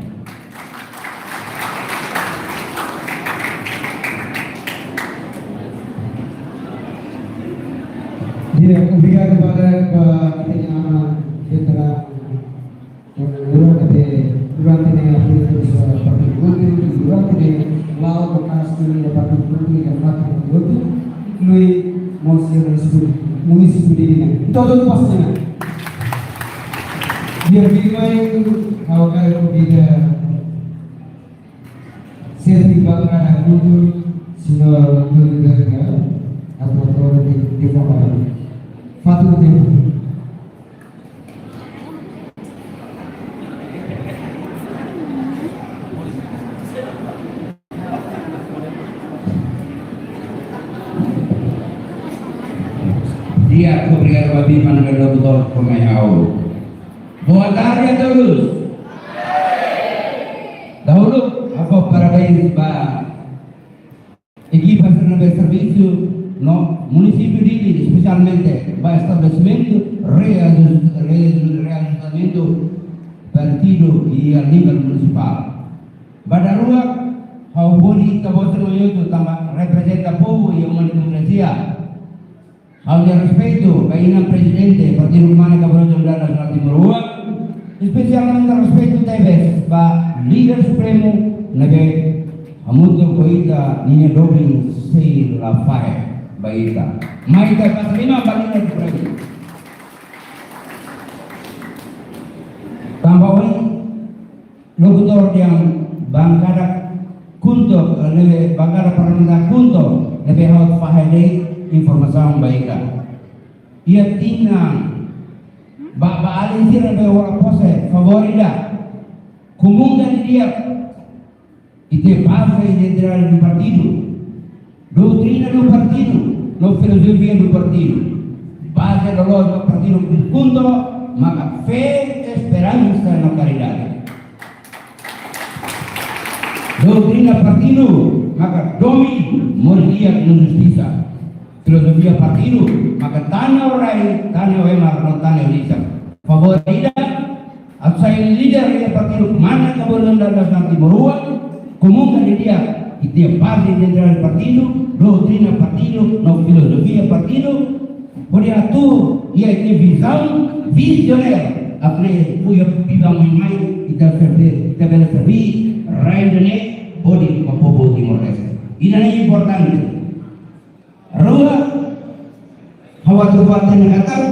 Di'ak, obrigadu barak ba ita-nia aman veteranu. Durante ne'e, durante ne'e aprendi husi partidu hotu, durante ne'e la'o ba kaer iha partidu hotu, iha fatin hotu, inklui mós iha munisípiu, munisípiu Dili nian. Entaun, todos pasti na. Di'ak, tuirmai, ha'u hakarak konvida xefe bankada KHUNTOR, señór António Garcia, atu hato'o de'it, de'it fali. Fatin tempu. Di'ak, obrigadu ba biban ne'ebé lokutór ho mai ha'u. Boa tarde a todos. Dahuluk, ha'u fó parabéns ba ekipa sira ne'ebé servisu no munisípiu Dili, espesialmente ba estabelesimentu reaju-, reaju-, reajustamentu partidu iha nivel munisipál. Ba daruak, ha'u hodi ita-boot sira hotu tanba reprezenta povu iha uma demokrasia. Ha'u-nia respeitu ba inan Prezidente Partidu Kmanek Kaboroja Unidade Nasionál Timoroan, espesialmente respeitu tebes ba Líder Supremu ne'ebé hamutuk ho ita ninia doben sei la fahe ba ita. Mai ita basa liman ba Líder Supremu. Tanba ohin, lokutór dehan bankada KHUNTOR, eh, ne'ebé bankada parlamentár KHUNTOR, ne'ebé ha'u fahe de'it informasaun ba ita. Iha tinan ba, ba alin sira ne'ebé hola pose, favór ida. Komunga didi'ak, ita-nia baze identitária do partidu. Doutrina do partidu, no filozofia do partidu. Baze loloos ba partidu KHUNTOR, maka fé, esperansa no karidade. Doutrina partidu, maka domin, moris di'ak no justisa. Filozofia partidu, maka tane ho rai, tane ho ema, no tane ho lisan. Favór ida, atu sai líder iha Partidu Kmanek Kaboroja Unidade Nasionál Timoroan, komunga didi'ak ita-nia baze identitária partidu, doutrina partidu, no filozofia partidu, hodi atu iha ita-nia vizaun vizionáriu, atu nune'e iha vizaun mai mai, ita serve, ita bele serve rai ida-ne'e hodi ba povu Timor-Leste. Ida-ne'e importante. Rua, ha'u atu fó-hatene katak,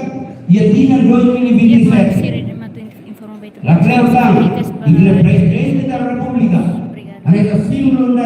iha tinan dois mil e vinte e sete, la kleur tan, ita-nia Prezidente da Repúblika, hanesan símbolu da